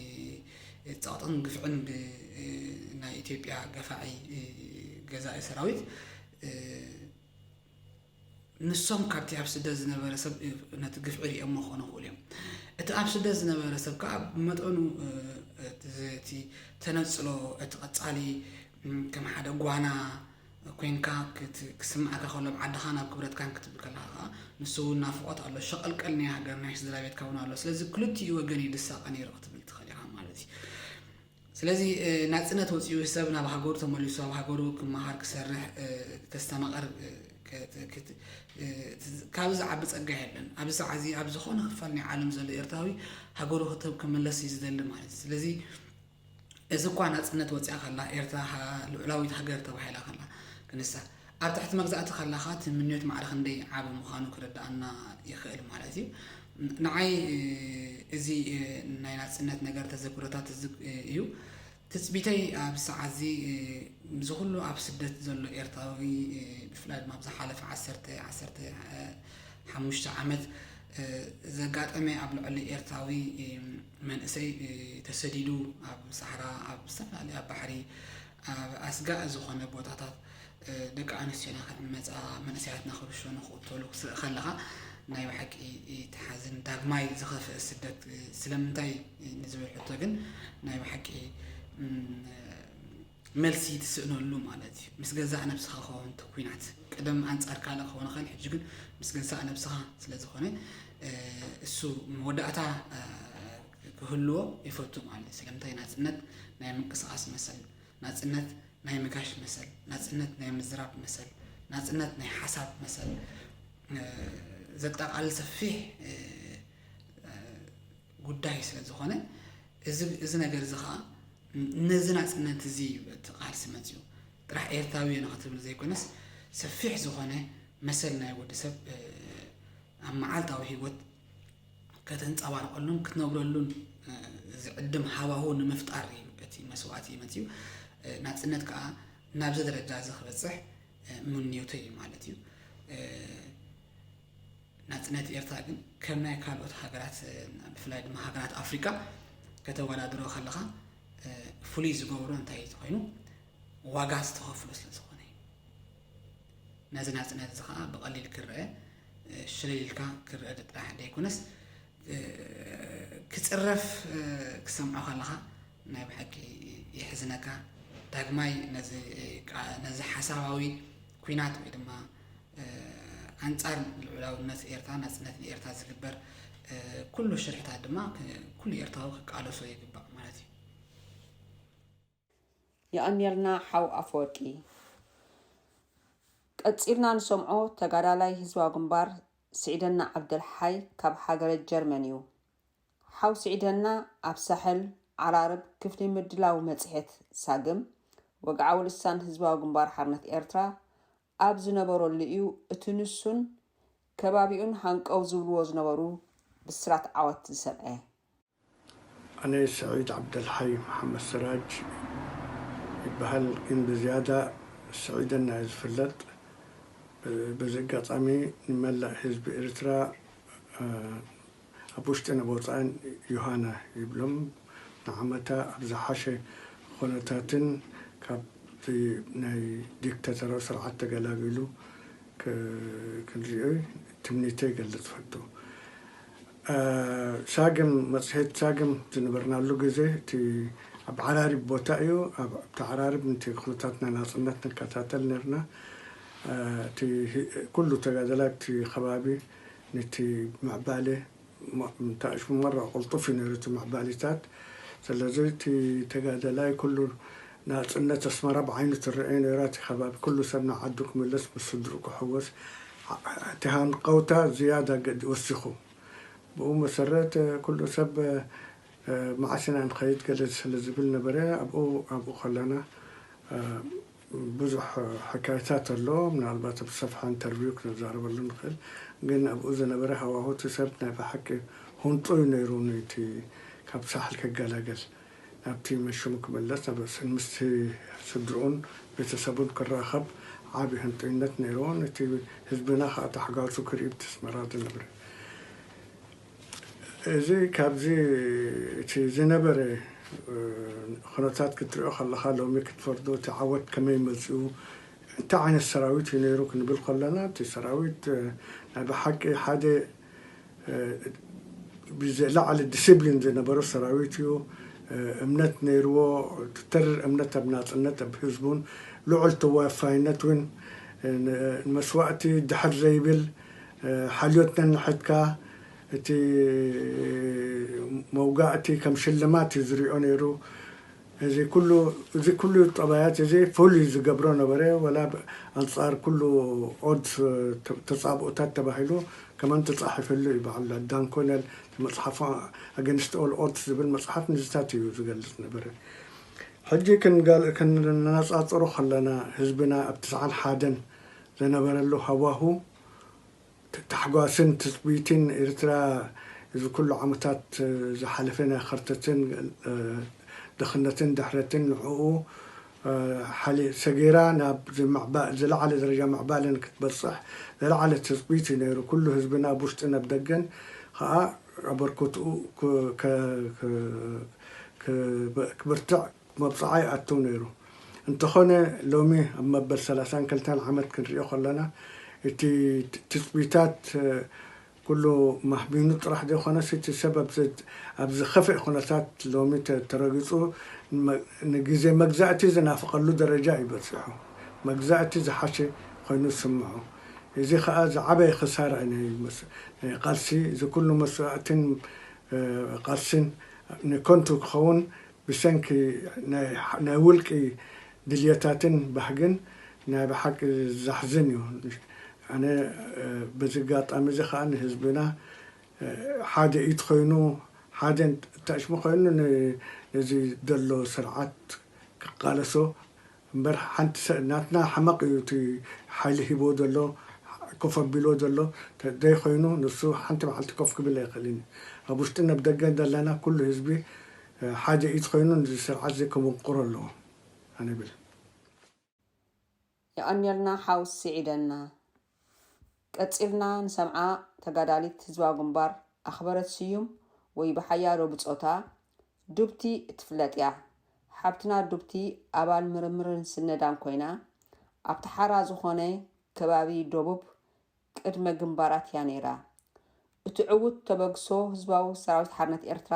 ጸቕጥን ግፍዕን ብ-፣ እ፣ ናይ ኢትዮጵያ ገፋዒ፣ እ፣ ገዛኢ ሰራዊት፣ እ፣ ንሶም ካብቲ ኣብ ስደት ዝነበረ ሰብ፣ እ፣ ነቲ ግፍዒ ሪኦሞ ክኾኑ ይኽእሉ እዮም። እቲ ኣብ ስደት ዝነበረ ሰብ ከኣ ብመጠኑ፣ እ፣ እቲ ዘ-፣ እቲ ተነጽሎ፣ እቲ ቀጻሊ፣ እም፣ ከም ሓደ ጓና ኮይንካ ክት-፣ ክስምዓካ ከሎ፣ ኣብ ዓድኻን ኣብ ክብረትካን ክትብል ከለኻ ከኣ፣ ንሱ እውን ናፍቖት ኣሎ፣ ሸቐልቀል ናይ ሃገር፣ ናይ ስድራ ቤትካ እውን ኣሎ። ስለዚ ክልቲኡ ወገን እዩ ዝሳቐ ነይሩ ክትብል ትኽእል ኢኻ ማለት እዩ። ስለዚ፣ እ፣ ናጽነት ወጺኡ ሰብ ናብ ሃገሩ ተመሊሱ፣ ኣብ ሃገሩ ክመሃር፣ ክሰርሕ፣ እ፣ ከስተማቕር፣ እ፣ ከ-፣ ከ-፣ ከ-፣ እ፣ ካብ ዝዓቢ ጸጋ የለን። ኣብዚ ሰዓት እዚ ኣብ ዝኾነ ክፋል ናይ ዓለም ዘሎ ኤርትራዊ ሃገሩ ክተ-፣ ክምለስ እዩ ዝደሊ ማለት እዩ። ስለዚ፣ እዚ እኳ ናጽነት ወጺኣ ከላ፣ ኤርትራ ሃ-፣ ልዑላዊት ሃገር ተባሂላ ከላ፣ ክንሳ ኣብ ትሕቲ መግዛእቲ ከላኻ፣ እቲ ምንዮት ማዕረ ክንደይ ዓቢ ምዃኑ ክርድኣና ይኽእል ማለት እዩ። ንዓይ፣ እ፣ እዚ፣ እ፣ ናይ ናጽነት ነገር ተዘክሮታት እዚ፣ እ፣ እዩ። ትጽቢተይ ኣብዚ ሰዓት እዚ፣ እ፣ እዚ ኩሉ ኣብ ስደት ዘሎ ኤርትራዊ፣ እ፣ ብፍላይ ድማ ኣብ ዝሓለፈ ዓሰርተ፣ ዓሰርተ ሓሙሽተ ዓመት፣ እ፣ ዘጋጠመ ኣብ ልዕሊ ኤርትራዊ፣ እ፣ መንእሰይ፣ እ፣ ተሰዲዱ ኣብ ሳሕራ፣ ኣብ ዝተፈላለየ፣ ኣብ ባሕሪ፣ ኣብ ኣስጋኢ ዝኾነ ቦታታት፣ እ፣ ደቂ ኣንስትዮና ክዕመጻ፣ መንእሰያትና ክርሸኑ፣ ክቕተሉ ክትርኢ ከለኻ ናይ ብሓቂ ትሓዝን። ዳግማይ ዝኸፍእ ስደት፣ እ፣ ስለምንታይ ንዝብል ሕቶ ግን ናይ ብሓቂ፣ እም፣ መልሲ ትስእነሉ ማለት እዩ። ምስ ገዛእ ነብስኻ ክኸውን እቲ ኲናት፣ ቀደም ኣንጻር ካልእ ክኸውን ይኽእል፣ ሕጂ ግን ምስ ገዛእ ነብስኻ ስለ ዝኾነ፣ እ፣ እሱ መወዳእታ፣ እ፣ ክህልዎ ይፈቱ ማለት እዩ። ስለምንታይ? ናጽነት ናይ ምንቅስቓስ መሰል፣ ናጽነት ናይ ምጋሽ መሰል፣ ናጽነት ናይ ምዝራብ መሰል፣ ናጽነት ናይ ሓሳብ መሰል፣ እ፣ ዘጠቓልል ሰፊሕ፣ እ፣ እ፣ ጉዳይ ስለ ዝኾነ፣ እዚ፣ እዚ ነገር እዚ ኸዓ ነዚ ናጽነት እዚ እዩ እቲ ቃልሲ መጺኡ። ጥራሕ ኤርትራዊ እየ ንኽትብል ዘይኮነስ፣ ሰፊሕ ዝኾነ መሰል ናይ ወዲ ሰብ፣ እ፣ ኣብ መዓልታዊ ህይወት ከተንጸባርቐሉን ክትነብረሉን፣ እ፣ ዝዕድም ሃዋሁ ንምፍጣር እዩ እቲ መስዋእቲ መጺኡ። እ፣ ናጽነት ከኣ ናብዚ ደረጃ እዚ ክበጽሕ፣ እ፣ ምንዮተይ እዩ ማለት እዩ። እ፣ ናጽነት ኤርትራ ግን ከም ናይ ካልኦት ሃገራት፣ እ፣ ብፍላይ ድማ ሃገራት ኣፍሪቃ ከተወዳድሮ ከለኻ፣ እ፣ ፍሉይ ዝገብሮ እንታይ ኮይኑ ዋጋ ዝተኸፍሎ ስለ ዝኾነ እዩ። ነዚ ናጽነት እዚ ኸኣ ብቐሊል ክረአ፣ እ፣ ሽልል ኢልካ ክረአ ጥራሕ ዘይኮነስ፣ እ፣ ክጽረፍ፣ እ፣ ክሰምዖ ከለኻ ናይ ብሓቂ የሕዝነካ። ዳግማይ ነዚ፣ እ፣ ቃ-፣ ነዚ ሓሳባዊ ኲናት ወይ ድማ፣ እ፣ ኣንጻር ልዑላውነት ኤርትራ፣ ናጽነት ንኤርትራ ዝግበር፣ እ፣ ኩሉ ሽርሕታት ድማ ክ-፣ ኩሉ ኤርትራዊ ክቃለሶ ይግባእ ማለት እዩ። የቐንየልና ሓው ኣፈወርቂ። ቀጺልና ንሰምዖ ተጋዳላይ ህዝባዊ ግንባር ስዒደና ዓብደልሓይ ካብ ሃገረ ጀርመን እዩ። ሓው ስዒደና ኣብ ሳሕል ዓራርብ ክፍሊ ምድላው መጽሔት ሳግም ወግዓዊ ልሳን ህዝባዊ ግንባር ሓርነት ኤርትራ ኣብ ዝነበረሉ እዩ እቲ ንሱን ከባቢኡን ሃንቀው ዝብልዎ ዝነበሩ ብስራት ዓወት ዝሰምዐ። ኣነ ስዒድ ዓብደልሓይ መሓመድ ስራጅ ይበሃል፣ ግን ብዝያዳ ስዒደና እየ ዝፍለጥ። በዚ ኣጋጣሚ ንመላእ ህዝቢ ኤርትራ፣ ኣብ ውሽጥን ኣብ ወጻእን ዮሃና ይብሎም፣ ንዓመታ ኣብ ዝሓሸ ኹነታትን ካብቲ ናይ ዲክታተራዊ ስርዓት ተገላጊሉ ክንሪኦ ትምኒተይ ይገልጽ ፈቱ። ሳግም፣ መጽሔት ሳግም ዝነበርናሉ ግዜ፣ እቲ ኣብ ዓራሪብ ቦታ እዩ። ኣብቲ ዓራሪብ ነቲ ኩነታት ናይ ናጽነት ንከታተል ነርና። እቲ ኩሉ ተጋደላይ ኣብቲ ከባቢ ነቲ ምዕባለ፣ እንተ ሽመራ ቅልጡፍ እዩ ነይሩ እቲ ምዕባሊታት። ስለዚ እቲ ተጋደላይ ኩሉ ናጽነት ኣስመራ ብዓይኑ ትረኤ ነይራ። እቲ ከባቢ ኩሉ ሰብ ንዓዱ ክምለስ፣ ምስ ስድርኡ ክሕወስ፣ እቲ ሃንቀውታ ዝያዳ ገድ-፣ ወሲኹ። ብኡ መሰረት ኩሉ ሰብ፣ እ፣ መዓስ ኢና ንኸይድ ገለ ስለ ዝብል ነበረ። ኣብኡ፣ ኣብኡ ከለና፣ እ፣ ብዙሕ ሕካይታት ኣሎ። ምናልባት ኣብ ሰፍሓ ኢንተርቪው ክንዛረበሉ ንኽእል። ግን ኣብኡ ዝነበረ ሃዋሁ እቲ ሰብ ናይ ብሓቂ ህንጡይ ነይሩ ነቲ ካብ ሳሕል ክገላገል። ናብቲ መሽሙ ክምለስ፣ ናብ ምስቲ ስድርኡን ቤተሰቡን ክራኸብ ዓቢ ህንጡይነት ነይርዎ። ነቲ ህዝብና ከኣ ታሕጓሱ ክርኢ ኣብቲ ኣስመራ ዝነብረ። እዚ ካብዚ እቲ ዝነበረ፣ እ፣ ኩነታት ክትሪኦ ከለኻ ሎሚ ክትፈርዶ እቲ ዓወት ከመይ መጺኡ፣ እንታይ ዓይነት ሰራዊት እዩ ነይሩ ክንብል ከለና፣ እቲ ሰራዊት፣ እ፣ ናይ ብሓቂ ሓደ፣ እ፣ ብዝለዓለ ዲሲፕሊን ዝነበሮ ሰራዊት እዩ። እ፣ እምነት ነይርዎ፣ ተሪር እምነት ኣብ ናጽነት፣ ኣብ ህዝቡን ልዑል ተወፋይነት እውን፣ እ፣ ን-፣ ንመስዋእቲ ድሕር ዘይብል፣ እ፣ ሓልዮት ነንሕድካ፣ እቲ መውጋእቲ ከም ሽልማት እዩ ዝሪኦ ነይሩ። እዚ ኩሉ፣ እዚ ኩሉ ጠባያት እዚ ፍሉይ ዝገብሮ ነበረ። ወላ ብ-፣ ኣንጻር ኩሉ ኦድስ፣ ተ-፣ ተጻብኦታት ተባሂሉ ከማን ተጻሒፈሉ እዩ። በዓል ዳን ኮነል መጽሓፉ ኣገንስት ኦል ኦድስ ዝብል መጽሓፍ ንዝታት እዩ ዝገልጽ ነበረ። ሕጂ ክንጋል-፣ ክንነጻጽሮ ከለና ህዝብና ኣብ ትስዓን ሓደን ዝነበረሉ ሃዋሁ ት-፣ ታሕጓስን ትጽቢትን ኤርትራ እዚ ኩሉ ዓመታት ዝሓለፈ ናይ ኸርተትን፣ እ፣ ድኽነትን ድሕረትን ንዕኡ፣ እ፣ ሓሊ-፣ ሰጊራ ናብ ዝምዕባ-፣ ዝለዓለ ደረጃ ምዕባለ ንክትበጽሕ ዝለዓለ ትጽቢት እዩ ነይሩ። ኩሉ ህዝብና ኣብ ውሽጥን ኣብ ደገን ኸኣ ኣበርክትኡ ክ-፣ ከ-፣ ክ-፣ ክ-፣ ክብርትዕ መብጽዓ ይኣትው ነይሩ። እንተኾነ ሎሚ ኣብ መበል ሰላሳን ክልተን ዓመት ክንሪኦ ከለና እቲ ትጽቢታት፣ እ፣ ኩሉ ማህሚኑ ጥራሕ ዘይኮነስ፣ እቲ ሰብ ኣብዚ፣ ኣብዚ ኸፍእ ኩነታት ሎሚ ተ-፣ ተረጊጹ፣ መ-፣ ንግዜ መግዛእቲ ዝናፍቐሉ ደረጃ እዩ በጺሑ። መግዛእቲ ዝሓሸ ኮይኑ ዝስምዖ። እዚ ኸኣ ዝዓበየ ክሳራ እዩ ናይ መስ-፣ ናይ ቃልሲ። እዚ ኩሉ መስዋእትን፣ እ፣ ቃልስን ንከንቱ ክኸውን ብሰንኪ ናይ፣ ናይ ውልቂ ድልየታትን ባህግን ናይ ብሓቂ ዘሕዝን እዩ። ኣነ፣ እ፣ በዚ ኣጋጣሚ እዚ ኸኣ ንህዝብና፣ እ፣ ሓደ ኢድ ኮይኑ፣ ሓደ እንተሽሙ ኮይኑ ን-፣ ነዚ ዘሎ ስርዓት ክቃለሶ እምበር፣ ሓንቲ ሰ-፣ ናትና ሕመቕ እዩ እቲ ሓይሊ ሂቦ ዘሎ፣ ኮፍ ኣቢሎ ዘሎ፣ ተ-፣ ዘይኮይኑ ንሱ ሓንቲ መዓልቲ ኮፍ ክብል ኣይኽእልን እዩ። ኣብ ውሽጥን ኣብ ደገን ዘለና ኩሉ ህዝቢ፣ እ፣ ሓደ ኢድ ኮይኑ ነዚ ስርዓት እዚ ክምንቁሮ ኣለዎ ኣነ ብል። የቐንየልና ሓው ስዒደና። ቀጺልና ንሰምዓ ተጋዳሊት ህዝባዊ ግንባር ኣኽበረት ስዩም ወይ ብሓያሎ ብጾታ ዱብቲ እትፍለጥ እያ። ሓብትና ዱብቲ ኣባል ምርምርን ስነዳን ኮይና፣ ኣብቲ ሓራ ዝኾነ ከባቢ ደቡብ ቅድመ ግንባራት እያ ነይራ። እቲ ዕዉት ተበግሶ ህዝባዊ ሰራዊት ሓርነት ኤርትራ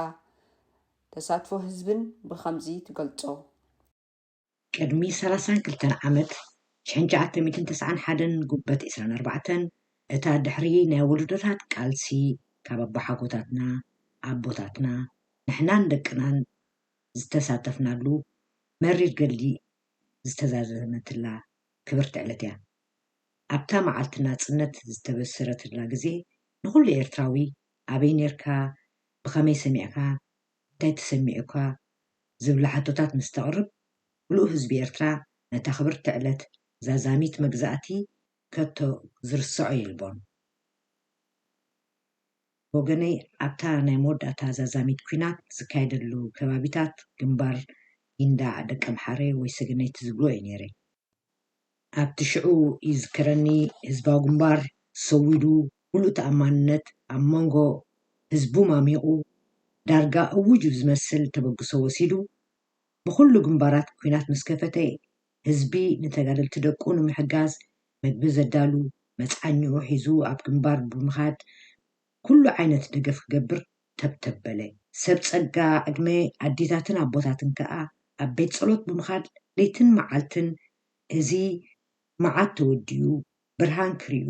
ተሳትፎ ህዝብን ብኸምዚ ትገልጾ። ቅድሚ ሰላሳን ክልተን ዓመት፣ ሽሕን ትሽዓተ ሚእትን ተስዓን ሓደን ጉበት ዕስራን ኣርባዕተን፣ እታ ድሕሪ ናይ ወለዶታት ቃልሲ ካብ ኣቦሓጎታትና፣ ኣቦታትና፣ ንሕናን ደቅናን ዝተሳተፍናሉ መሪር ገድሊ ዝተዛዘመትላ ክብርቲ ዕለት እያ። ኣብታ መዓልቲ ናጽነት ዝተበሰረትላ ግዜ፣ ንኹሉ ኤርትራዊ፣ ኣበይ ኔርካ፣ ብኸመይ ሰሚዕካ፣ እንታይ ተሰሚዑካ ዝብላ ሕቶታት ምስ ተቕርብ፣ ምሉእ ህዝቢ ኤርትራ ነታ ክብርቲ ዕለት ዛዛሚት መግዛእቲ ከቶ ዝርስዖ የልቦን። ብወገነይ፣ ኣብታ ናይ መወዳእታ ዛዛሚት ኲናት ዝካየደሉ ከባቢታት፣ ግንባር ጊንዳዕ፣ ደቀምሓረ ወይ ሰገነይቲ ዝብልዎ እየ ነይረ። ኣብቲ ሽዑ ይዝከረኒ፣ ህዝባዊ ግንባር ሰዊዱ፣ ምሉእ ተኣማንነት ኣብ መንጎ ህዝቡ ማሚቑ፣ ዳርጋ እውጅ ብዝመስል ተበግሶ ወሲዱ፣ ብኹሉ ግንባራት ኲናት ምስ ከፈተ፣ ህዝቢ ንተጋደልቲ ደቁ ንምሕጋዝ መግቢ ዘዳሉ፣ መጽዓኛኡ ሒዙ ኣብ ግንባር ብምኻድ፣ ኩሉ ዓይነት ደገፍ ክገብር ተብተብ በለ። ሰብ ጸጋ ዕድመ ኣዴታትን ኣቦታትን ከኣ ኣብ ቤት ጸሎት ብምኻድ ለይትን መዓልትን እዚ መዓት ተወዲኡ ብርሃን ክሪኡ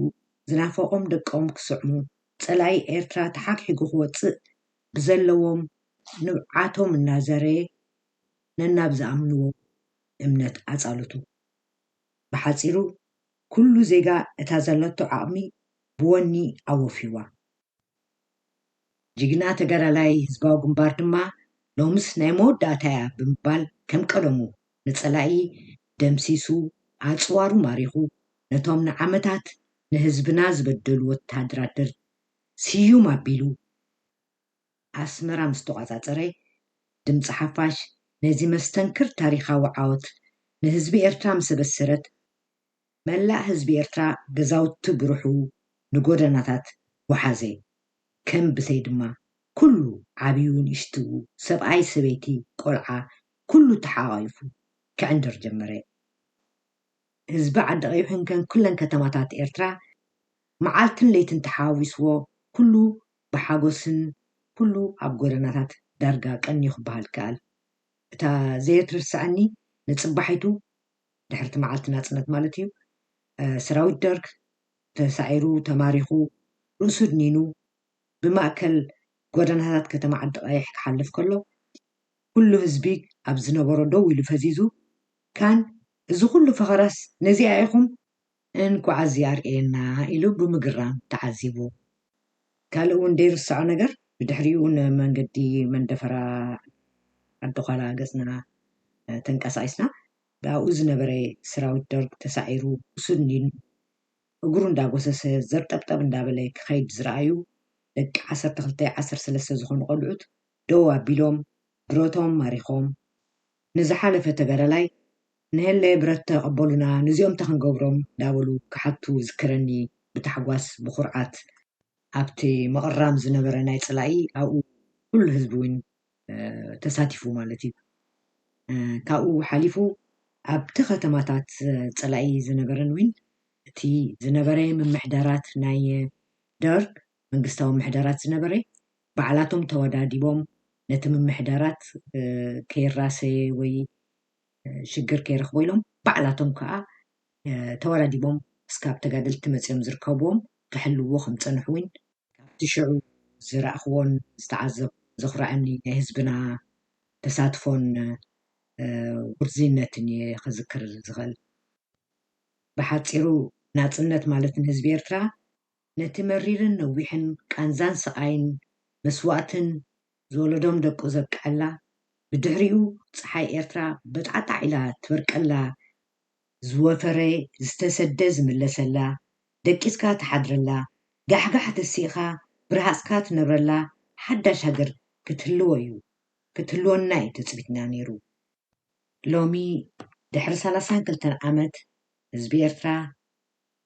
ዝናፈቖም ደቆም ክስዕሙ ጸላኢ ኤርትራ ተሓግሒጉ ክወጽእ ብዘለዎም ንብዓቶም እናዘረየ ነናብ ዝኣምንዎ እምነት ኣጻልቱ። ብሓጺሩ ኩሉ ዜጋ እታ ዘለቶ ዓቕሚ ብወኒ ኣወፍይዋ። ጅግና ተጋዳላይ ህዝባዊ ግንባር ድማ ሎምስ ናይ መወዳእታ እያ ብምባል ከም ቀደሙ ንጸላኢ ደምሲሱ ኣጽዋሩ ማሪኹ ነቶም ንዓመታት ንህዝብና ዝበደሉ ወተሃደራት ስዩም ኣቢሉ ኣስመራ ምስ ተቋጻጸረ፣ ድምጺ ሓፋሽ ነዚ መስተንክር ታሪኻዊ ዓወት ንህዝቢ ኤርትራ ምስ ኣበሰረት፣ መላእ ህዝቢ ኤርትራ ገዛውቲ ብሩሑ ንጎደናታት ወሓዘ። ከም ብተይ ድማ ኩሉ ዓብዩ ንእሽትኡ፣ ሰብኣይ ሰበይቲ ቆልዓ ኩሉ ተሓቋቒፉ ክዕንድር ጀመረ። ህዝቢ ዓዲ ቀይሕን ከም ኩለን ከተማታት ኤርትራ መዓልትን ለይትን ተሓዋዊስዎ ኩሉ ብሓጎስን ኩሉ ኣብ ጎደናታት ዳርጋ ቀንዩ ክበሃል ይከኣል። እታ ዘይትርሰዐኒ ንጽባሒቱ ድሕርቲ መዓልቲ ናጽነት ማለት እዩ፣ ሰራዊት ደርግ ተሳዒሩ ተማሪኹ ርእሱ ድኒኑ ብማእከል ጎደናታት ከተማ ዓዲ ቀይሕ ክሓልፍ ከሎ ኩሉ ህዝቢ ኣብ ዝነበሮ ደው ኢሉ ፈዚዙ ካን እዚ ኩሉ ፈኸራስ ነዚኣ ኢኹም እንኳዕ እዚ ኣርእየና ኢሉ ብምግራም ተዓዚቡ። ካልእ እውን ዘይርስዖ ነገር ብድሕሪኡ ንመንገዲ መንደፈራ ዓዲ ኳላ ገጽና ተንቀሳቂስና ብኣብኡ ዝነበረ ሰራዊት ደርግ ተሳዒሩ ቁስል ኒኑ እግሩ እንዳጎሰሰ ዘርጠብጠብ እንዳበለ ክኸይድ ዝረኣዩ ደቂ ዓሰርተ ክልተ ዓሰርተ ሰለስተ ዝኾኑ ቆልዑት ደው ኣቢሎም ብረቶም ማሪኾም ንዝሓለፈ ተጋዳላይ ንሀለ ብረት ተቐበሉና ንዚኦም ተኽንገብሮም እንዳበሉ ክሓቱ ዝከረኒ ብታሕጓስ ብኹርዓት ኣብቲ ምቕራም ዝነበረ ናይ ጸላኢ ኣብኡ ኩሉ ህዝቢ እውን ተሳቲፉ ማለት እዩ። ካብኡ ሓሊፉ ኣብቲ ከተማታት ጸላኢ ዝነበረን እውን እቲ ዝነበረ ምምሕዳራት ናይ ደርግ መንግስታዊ ምሕደራት ዝነበረ፣ ባዕላቶም ተወዳዲቦም ነቲ ምምሕዳራት ከይራሰየ ወይ ሽግር ከይረኽቦ ኢሎም ባዕላቶም ከዓ ተወዳዲቦም እስካብ ተጋደልቲ መፅኦም ዝርከብዎም ክሕልዎ ከም ፀንሑ እውን ካብቲ ሽዑ ዝረእኽዎን ዝተዓዘብ ዘኹርዐኒ ናይ ህዝብና ተሳትፎን ውርዝይነትን እየ ከዝክር ዝኽእል። ብሓፂሩ ናፅነት ማለት ንህዝቢ ኤርትራ ነቲ መሪርን ነዊሕን ቃንዛን ስቓይን መስዋእትን ዝወለዶም ደቁ ዘብቀዐላ፣ ብድሕሪኡ ፀሓይ ኤርትራ በጣዕጣዕ ኢላ ትበርቀላ፣ ዝወፈረ ዝተሰደ ዝምለሰላ፣ ደቂስካ ትሓድረላ፣ ጋሕጋሕ ተሲእኻ ብርሃፅካ ትነብረላ ሓዳሽ ሃገር ክትህልዎ እዩ፣ ክትህልወና እዩ ትፅቢትና ነይሩ። ሎሚ ድሕሪ ሰላሳን ክልተን ዓመት ህዝቢ ኤርትራ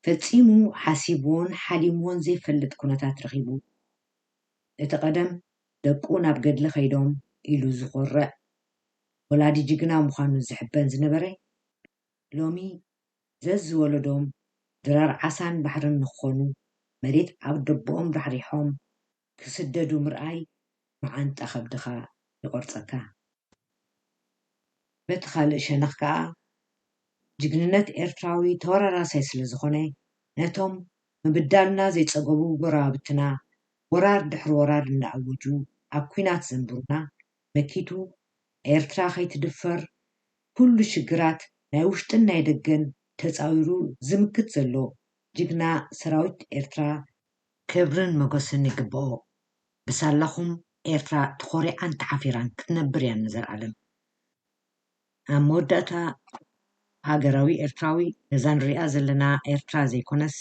ፈጺሙ ሓሲብዎን ሓሊምዎን ዘይፈልጥ ኩነታት ረኺቡ። እቲ ቀደም ደቁ ናብ ገድሊ ከይዶም ኢሉ ዝኾርዕ ወላዲ ጅግና ምዃኑ ዝሕበን ዝነበረ ሎሚ ዘዝወለዶም ድራር ዓሳን ባሕርን ንክኾኑ መሬት ኣብ ደቦኦም ራሕሪሖም ክስደዱ ምርኣይ መዓንጣ ከብድኻ ይቖርጸካ። በቲ ካልእ ሸነኽ ከኣ ጅግንነት ኤርትራዊ ተወራራሳይ ስለ ዝኾነ ነቶም ምብዳልና ዘይጸገቡ ጎረባብትና ወራር ድሕሪ ወራር እንዳኣወጁ ኣብ ኲናት ዘንብሩና መኪቱ ኤርትራ ከይትድፈር ኩሉ ሽግራት ናይ ውሽጥን ናይ ደገን ተጻዊሩ ዝምክት ዘሎ ጅግና ሰራዊት ኤርትራ ክብርን ሞገስን ይግብኦ። ብሳላኹም ኤርትራ ተኾሪዓን ተሓፊራን ክትነብር እያ ንዘልኣለም። ኣብ መወዳእታ ሃገራዊ ኤርትራዊ ነዛ ንሪኣ ዘለና ኤርትራ ዘይኮነስ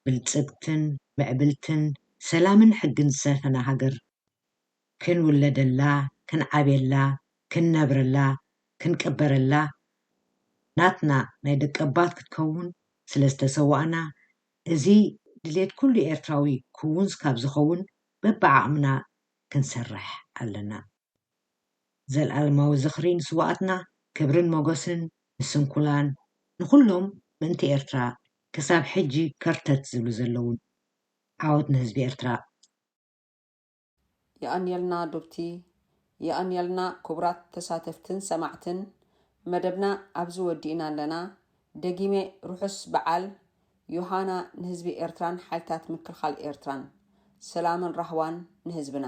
ብልጽግትን ምዕብልትን ሰላምን ሕግን ዝሰፈና ሃገር ክንውለደላ፣ ክንዓብየላ፣ ክንነብረላ፣ ክንቅበረላ ናትና ናይ ደቀባት ክትከውን ስለ ዝተሰዋእና እዚ ድሌት ኩሉ ኤርትራዊ ክውን ካብ ዝኸውን በብዓቕምና ክንሰርሕ ኣለና። ዘልኣለማዊ ዝኽሪ ንስዋኣትና፣ ክብርን ሞገስን ንስንኩላን ንኹሎም ምእንቲ ኤርትራ ክሳብ ሕጂ ከርተት ዝብሉ ዘለውን። ዓወት ንህዝቢ ኤርትራ። የቐንየልና ዶብቲ፣ የቐንየልና ክቡራት ተሳተፍትን ሰማዕትን። መደብና ኣብዚ ወዲእና ኣለና። ደጊመ ርሑስ በዓል ዮሃና ንህዝቢ ኤርትራን ሓይልታት ምክልኻል ኤርትራን። ሰላምን ራህዋን ንህዝብና።